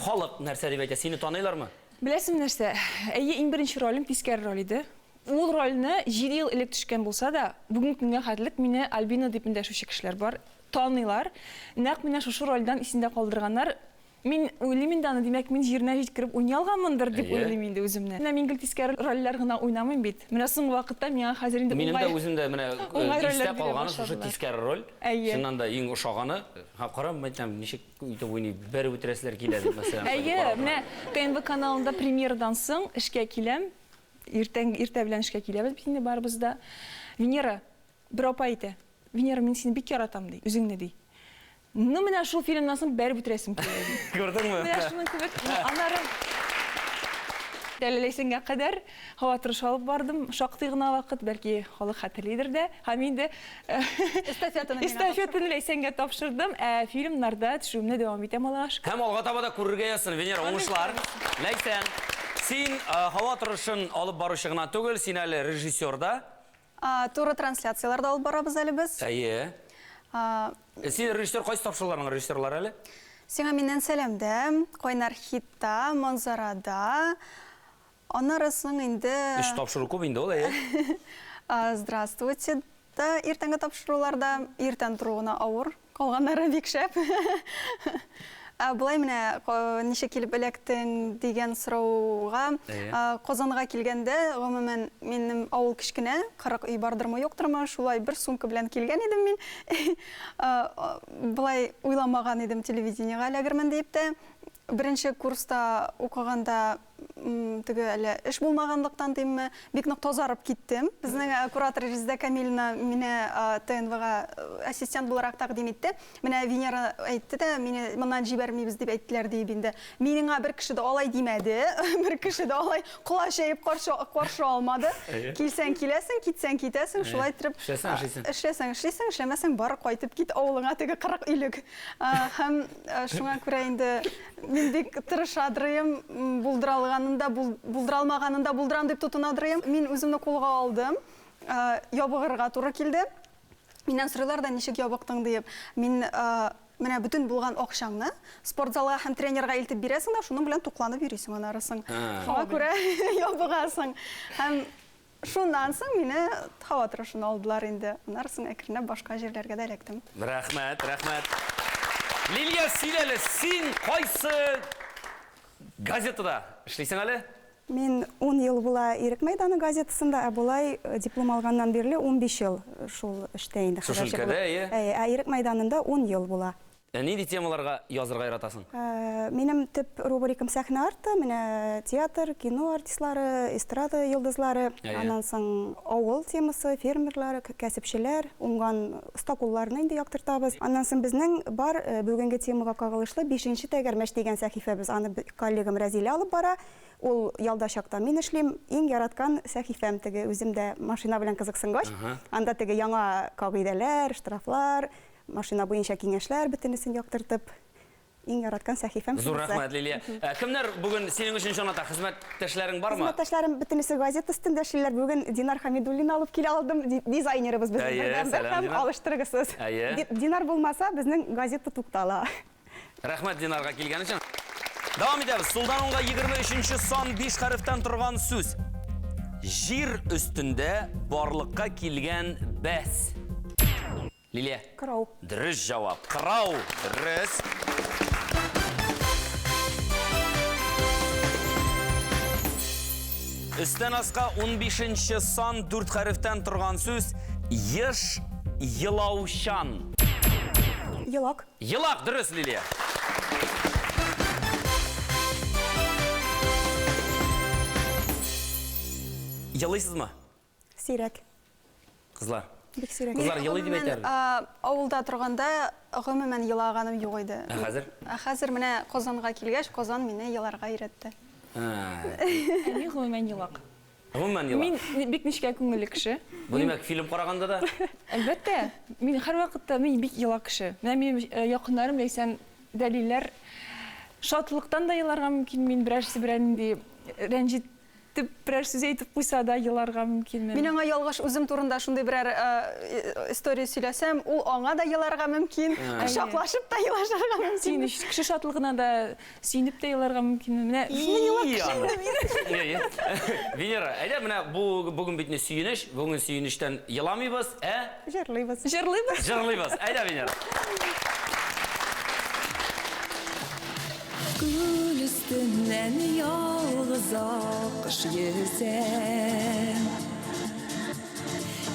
Халык нәрсә дип әйтә? Сине таныйлармы? Беләсеңме нәрсә? Әйе, иң беренче ролем тискәре роль иде. Ул рольне җиде ел элек төшкән булса да, бүгенге көнгә хәтлек мине Альбина дип эндәшүче кешеләр бар, таныйлар. Нәкъ менә шушы рольдән исендә калдырганнар. Мин уйлыйм инде аны, димәк, мин җиренә җиткереп уйный алганмындыр дип уйлыйм инде үземне. Менә мин гел тискәре рольләр генә уйнамыйм бит. Менә соңгы вакытта миңа хәзер инде Минем дә уңай үзем дә менә уңай истә рольләр бирә калганы шушы башладылар. тискәре роль. Әйе. Чыннан да иң ошаганы. Һәм карам, әйтәм, ничек Итеп уйный, бәреп үтерәселәр килә дип, мәсәлән. Әйе, менә ТНВ каналында премьерадан соң эшкә киләм. Иртән иртә белән эшкә киләбез бит инде барыбыз да. Венера, бер апа әйтә, Венера, мин сине бик яратам, ди, үзеңне, ди. Ну, менә шул фильмнан соң бәреп үтерәсем килә, ди. Күрдеңме? Менә шуның кебек, аннары әле Ләйсәнгә кадәр һава торышы алып бардым шактый гына вакыт, бәлки халык хәтерлидер дә. Һәм инде Эстафетаны миңа Эстафетаны Ләйсәнгә тапшырдым, ә фильмнарда төшүемне дәвам итәм, Аллага шөкер. Һәм алга таба да күрергә язсын, Венера, уңышлар. Ләйсән, син һава торышын алып баручы гына түгел, син әле режиссер да. Туры трансляцияләр дә алып барабыз әле без. Әйе. Син режиссер, кайсы тапшыруларның режиссерлары әле? Сиңа миннән сәлам дә, Кайнар хитта, Манзарада, Аннары соң инде. Өч тапшыру күп инде ул, әйе. Здравствуйте да иртәнге тапшыруларда иртән тору гына авыр, калганнары бик шәп. Ә болай менә ничек килеп эләктең дигән сорауга, Казанга килгәндә, гомумән, минем авыл кечкенә, 40 өй бардырмы, юктырмы, шулай бер сумка белән килгән идем мин. Болай уйламаган идем телевидениегә эләгермен диеп тә. Беренче курста укыганда теге әле эш булмаганлыктан димме, бик нык тазарып киттем. Безнең куратор Резеда Камиловна мине ТНВга ассистент буларак тәкъдим итте. Менә Венера әйтте дә, мине моннан җибәрмибез дип әйттеләр диеп инде. Миңа бер кеше дә алай димәде, бер кеше дә алай колач җәеп каршы, каршы алмады. Килсәң киләсең, китсәң китәсең, шулай иттереп. Эшләсәң эшлисең. Эшләсәң эшлисең, эшләмәсәң бар кайтып кит авылыңа теге 40 өйлек. Һәм шуңа күрә инде мин бик тырышадырыем, булдыра алганын да, булдыра алмаганын да булдырам дип тотынадырыем. Мин үземне кулга алдым, ябыгырга туры килде. Миннән сорыйлар да, ничек ябыктың диеп. Мин менә бөтен булган акчаңны спортзалга һәм тренерга илтеп бирәсең дә, шуның белән тукланып йөрисең анарысын. Шуңа күрә ябыгасың. Һәм Шуннан соң мине һава торышына алдылар инде. Аннары соң әкренләп башка җирләргә дә эләктем. Рәхмәт, рәхмәт. Лилия, сөйлә әле, син кайсы газетада эшлисең әле? Мин ун ел була Ирек мәйданы газетасында, ә болай диплом алганнан бирле 15 ел шул эштә инде, Шушы хәбәрче өлкәдә, булып. әйе. Әйе, ә Ирек мәйданында ун ел була. Ә нинди темаларга язырга яратасың? Минем төп рубрикам сәхнә арты, менә театр, кино артистлары, эстрада йолдызлары, аннан соң авыл темасы, фермерлар, кәсепчеләр, уңган оста кулларны инде яктыртабыз. Аннан соң безнең бар бүгенге темага кагылышлы Бишенче тәгәрмәч дигән сәхифәбез, аны коллегам Рәзилә алып бара. Ул ялда чакта мин эшлим. Иң яраткан сәхифәм теге, үзем дә машина белән кызыксынгач, анда теге яңа кагыйдәләр, штрафлар, Машина буенча киңәшләр бөтенесен яктыртып. Иң яраткан сәхифәм Зур шунысы. рәхмәт, Лилия. Ә, Кемнәр бүген синең өчен җан ата? Хезмәттәшләрең бармы? Хезмәттәшләрем бөтенесе газета өстендә эшлиләр. Бүген Динар Хәмидуллин алып килә алдым. Дизайнерыбыз безнең Әйе, бердәнбер сәлам, һәм Динар. алыштыргысыз. Әйе. Динар булмаса, безнең газета туктала. Рәхмәт Динарга килгән өчен. Дәвам итәбез. Сулдан уңга 23 сан 5 хәрефтән торган сүз. Җир өстендә барлыкка килгән бәс. Лилия. Кырау. Дөрес җавап. Кырау. Дөрес. Өстән аска 15 сан 4 хәрефтән торган сүз. Еш елаучан. Елак. Елак, дөрес, Лилия. Елыйсызмы? Сирәк. Кызлар. Бик сирәк. Кызлар елый дип Гомумән, әйтәбез. Авылда торганда гомумән елаганым юк иде. Ә хәзер? Ә хәзер менә Казанга килгәч, Казан мине еларга өйрәтте. Ә, Ә мин гомумән елак. Гомумән елак. Мин бик нечкә күңелле кеше. Бу димәк, фильм караганда да? Әлбәттә, мин һәрвакытта мин бик елак кеше. Менә минем якыннарым Ләйсән дәлилләр шатлыктан да еларга мөмкин мин берәрсе берәр нинди рәнҗетеп берәр сүз әйтеп куйса да еларга мөмкинмен. Мин аңа ялгыш үзем турында шундый берәр история сөйләсәм, ул аңа да еларга мөмкин, кочаклашып та елашырга мөмкин. Сөенеч, кеше шатлыгына да сөенеп тә еларга мөмкинмен. Менә шундый елак кеше инде мин. Венера, әйдә менә бу бүген бит не сөенеч, бүген сөенечтән еламыйбыз, ә? Җырлыйбыз. Җырлыйбыз. Җырлыйбыз. Әйдә, Венера. Күл өстеннән ялгыз аккош йөзә.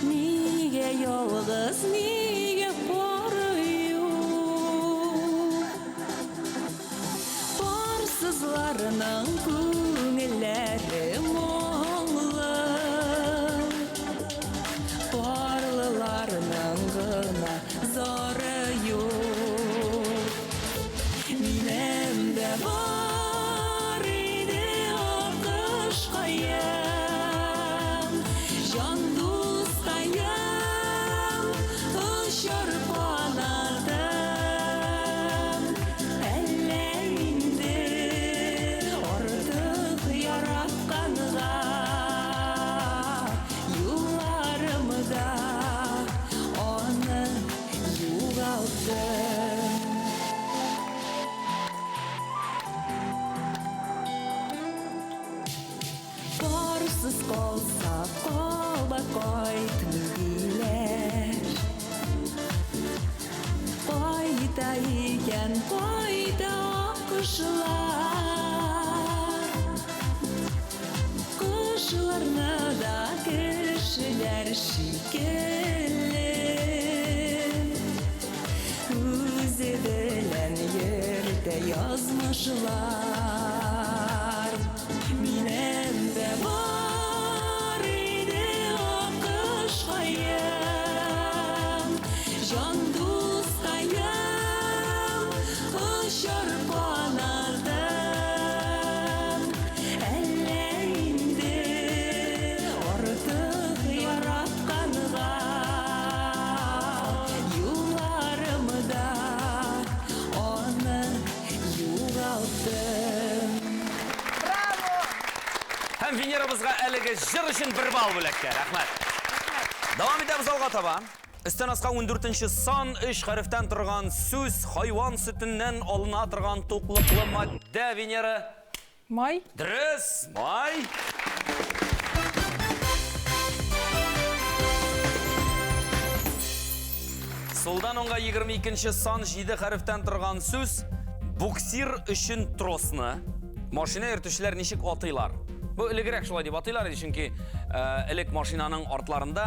Нигә ялгыз, нигә пары юк? Парсызларның күңелләре моңлы. Парлыларның гына зары юк. Минем дә бар иде аккошкаем, җан дускаем, очар канатым. Әллә инде артык яратканга юлларымда аны югалттым. Парсыз калса кабат кайтмый диләр. Кайта икән, кайта аккошлар. Кошларны да кешеләр шикелле үзе белән йөртә язмышлар. Минем дә бар иде аккошкаем, җан дускаем, очар канатым. Әллә инде артык яратканга юлларымда аны югалттым. Һәм Венерабызга әлеге җыр өчен бер балл бүләккә. Рәхмәт. Дәвам итәбез алга таба. Өстән аска 14 сан 3 хәрефтән торган сүз хайван сөтеннән алына торган туклыклы матдә, Венера. Май. Дөрес, май. Сулдан уңга 22 сан 7 хәрефтән торган сүз буксир өчен тросны машина йөртүчеләр ничек атыйлар? Бу элегрәк шулай дип атыйлар иде, чөнки элек машинаның артларында,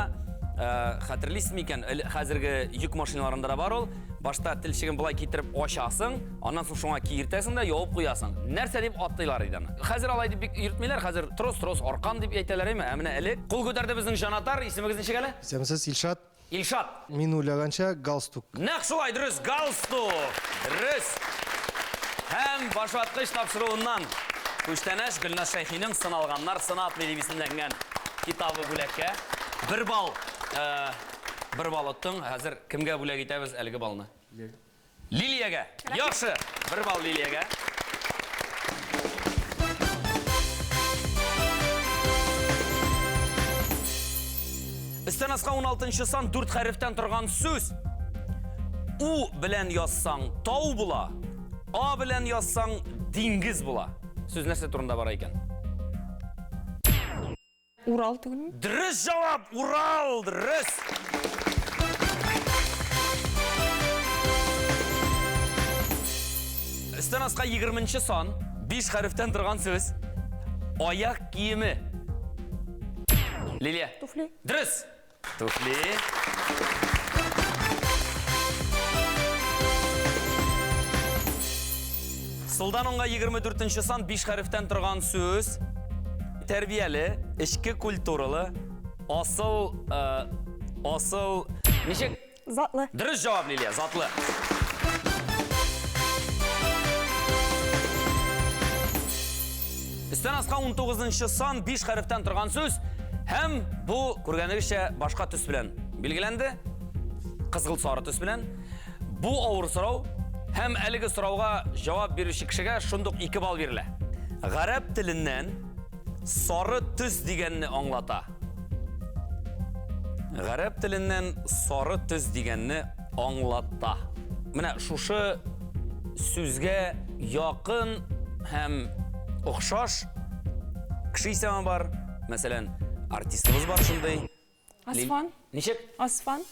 хәтерлисез микән, хәзерге йөк машиналарында да бар ул. Башта телчеген былай китереп ачасың, аннан соң шуңа киертәсең дә ябып куясың. Нәрсә дип атыйлар иде аны? Хәзер алай дип бик йөртмиләр, хәзер трос-трос аркан дип әйтәләр, әйме? Ә менә элек кул күтәрде безнең җанатар, исемегез ничек әле? Исәнмесез, Илшат. Илшат. Мин уйлаганча, галстук. Нәкъ шулай, дөрес, галстук. Дөрес. Һәм башваткыч тапшыруыннан күчтәнәч Гөлназ Шәйхинең Сыналганнар сынатмый дип исемләнгән китабы бүләккә. Бер балл, бер балл оттың. Хәзер кемгә бүләк итәбез әлеге баллны? Лилиягә. Яхшы. Бер балл Лилиягә. Өстән аска 16 сан 4 хәрефтән торган сүз. У белән язсаң тау була, А белән язсаң диңгез була. Сүз нәрсә турында бара икән? Урал түгелме? Дөрес җавап, Урал, дөрес. Өстән аска 20 сан, 5 хәрефтән торган сүз. Аяк киеме. Лилия. Туфли. Дөрес. Туфли. Сулдан уңга 24 сан 5 хәрефтән торган сүз. Тәрбияле, эчке культуралы, асыл, э, асыл, ничек? Затлы. Дөрес җавап, Лилия, затлы. Өстән аска 19 сан 5 хәрефтән торган сүз һәм бу күргәнегезчә башка төс белән билгеләнде. Кызгылт сары төс белән. Бу авыр сорау һәм әлеге сорауга җавап бирүче кешегә шундук 2 балл бирелә. Гарәп теленнән Сары төс дигәнне аңлата. Гарәп теленнән сары төс дигәнне аңлата. Менә шушы сүзгә якын һәм охшаш кеше исеме бар. Мәсәлән, артистыбыз бар шундый. Асфан. Ничек? Асфан.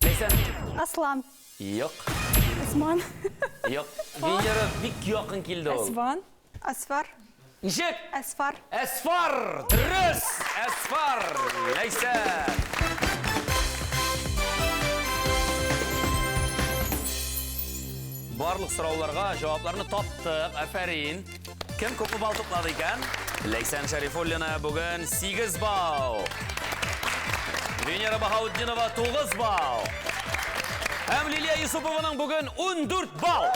Ләйсән. Аслан. Юк. Усман. Юк. Венера бик якын килде ул. Әсван. Асфар. Ничек? Әсфар. Әсфар! Дөрес! Әсфар! Ләйсән! Барлык сорауларга җавапларны таптык. Афәрин. Кем күпме балл туплады икән? Ләйсән Шәрифуллина бүген 8 балл. Венера Баһаутдинова 9 балл. Һәм Лилия Юсупованың бүген 14 балл.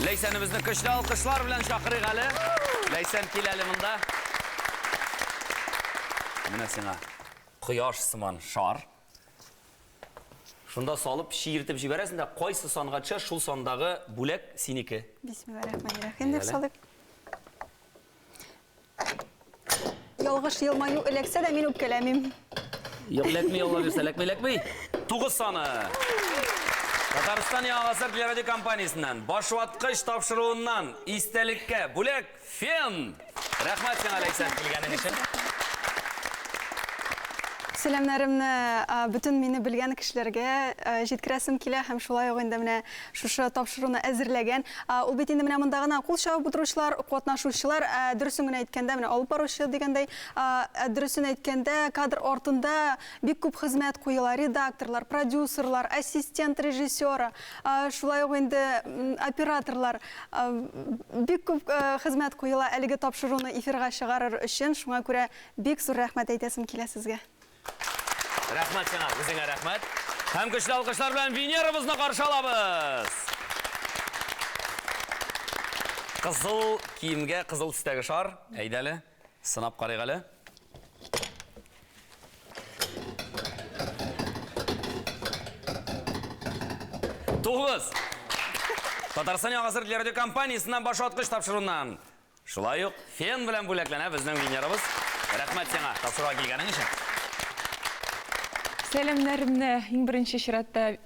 Ләйсәнебезне көчле алкышлар белән чакырыйк әле. Ләйсән, кил әле монда. Менә сиңа кояш сыман шар. Шунда салып чиертеп җибәрәсең дә, кайсы санга төшә, шул сандагы бүләк синеке. Бисмилларрахманиррахим дип салыйк. Ялгыш елмаю эләксә дә мин үпкәләмим. Юк, эләкми, Алла бирсә, эләкми, эләкми. 9 саны. Татарстан Яңа гасыр телерадиокомпаниясеннән Башваткыч тапшыруыннан истәлеккә бүләк Фен! Рәхмәт сиңа, Ләйсән, килгәнең өчен. Сәламнәремне бөтен мине белгән кешеләргә җиткерәсем килә һәм шулай ук инде менә шушы тапшыруны әзерләгән. Ул бит инде менә монда гына кул чабып утыручылар, катнашучылар, дөресен генә әйткәндә, менә алып баручы дигәндәй, дөресен әйткәндә, кадр артында бик күп хезмәт куела, редакторлар, продюсерлар, ассистент режиссера, шулай ук инде операторлар. Бик күп хезмәт куела әлеге тапшыруны эфирга чыгарыр өчен, шуңа күрә бик зур рәхмәт әйтәсем килә сезгә. Рәхмәт сиңа, үзеңә рәхмәт. Һәм көчле алкышлар белән Венерабызны каршы алабыз. Кызыл киемгә кызыл төстәге шар. Әйдә әле, сынап карыйк әле. Тугыз. Татарстан Яңа гасыр телерадиокомпаниясеннән башваткыч тапшыруыннан. Шулай ук фен белән бүләкләнә безнең Венерабыз. Рәхмәт сиңа, тапшыруга килгәнең өчен. Сәламнәремне иң беренче чиратта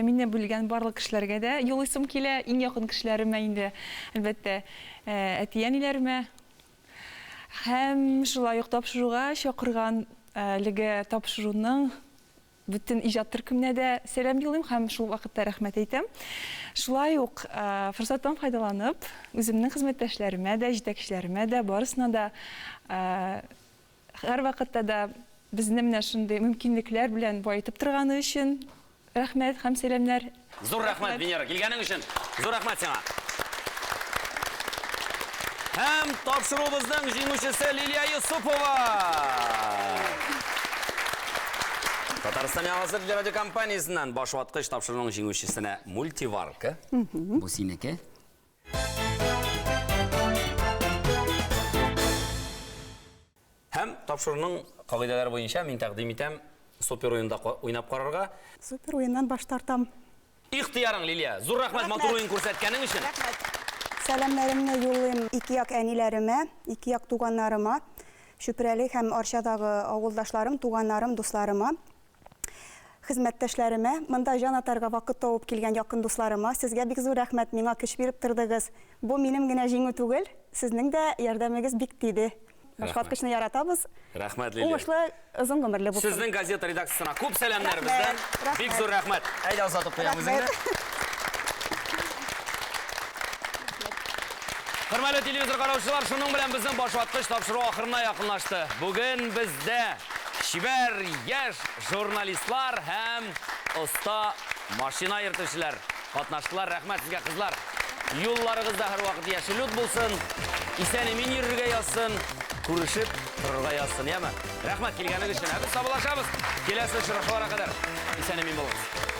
мине бүлгән барлык кешеләргә дә юлыйсым килә. Иң якын кешеләремә инде, әлбәттә, әти-әниләремә, Һәм шулай ук тапшыруга чакырган әлеге тапшыруның бөтен иҗат төркеменә дә сәлам юлыйм һәм шул вакытта рәхмәт әйтәм. Шулай ук форсаттан файдаланып, үземнең хезмәттәшләремә дә, җитәкчеләремә дә, барысына да һәрвакытта да безне менә шундый мөмкинлекләр белән баетып торганы өчен Рәхмәт һәм сәламнәр. Зур рәхмәт, Венера, килгәнең өчен. Зур рәхмәт сиңа. Һәм тапшыруыбызның җиңүчесе Лилия Юсупова. Татарстан Яңа гасыр телерадиокомпаниясеннән башваткыч тапшыруның җиңүчесенә мультиварка. Бу синеке. Һәм. тапшыруның кагыйдәләре буенча мин тәкъдим итәм супер уенда уйнап карарга. Супер уеннан баш тартам. Ихтыярың, Лилия. Зур рәхмәт матур уен күрсәткәнең өчен. Рәхмәт. Сәламнәремне юллыйм ике як әниләремә, ике як туганнарыма, Чүпрәле һәм Арчадагы авылдашларым, туганнарым, дусларыма, хезмәттәшләремә, монда җан атарга вакыт табып килгән якын дусларыма. Сезгә бик зур рәхмәт, миңа көч биреп тордыгыз. Бу минем генә җиңү түгел, сезнең дә ярдәмегез бик тиде. Башваткычны яратабыз. Рәхмәт, Лилия. Уңышлы, озын гомерле булсын. Сезнең газета редакциясенә күп сәламнәр бездән. Бик зур рәхмәт. Әйдә озатып куям үзеңне. Хөрмәтле телевизор караучылар, шуның белән безнең башваткыч тапшыру ахырына якынлашты. Бүген бездә чибәр яшь журналистлар һәм оста машина йөртүчеләр катнаштылар. Рәхмәт сезгә, кызлар. Юлларыгызда һәрвакыт яшел ут булсын, исән-имин йөрергә язсын, күрешеп торырга язсын, яме? Рәхмәт килгәнегез өчен. Ә без саубуллашабыз. Киләсе очрашуларга кадәр исән-имин булыгыз.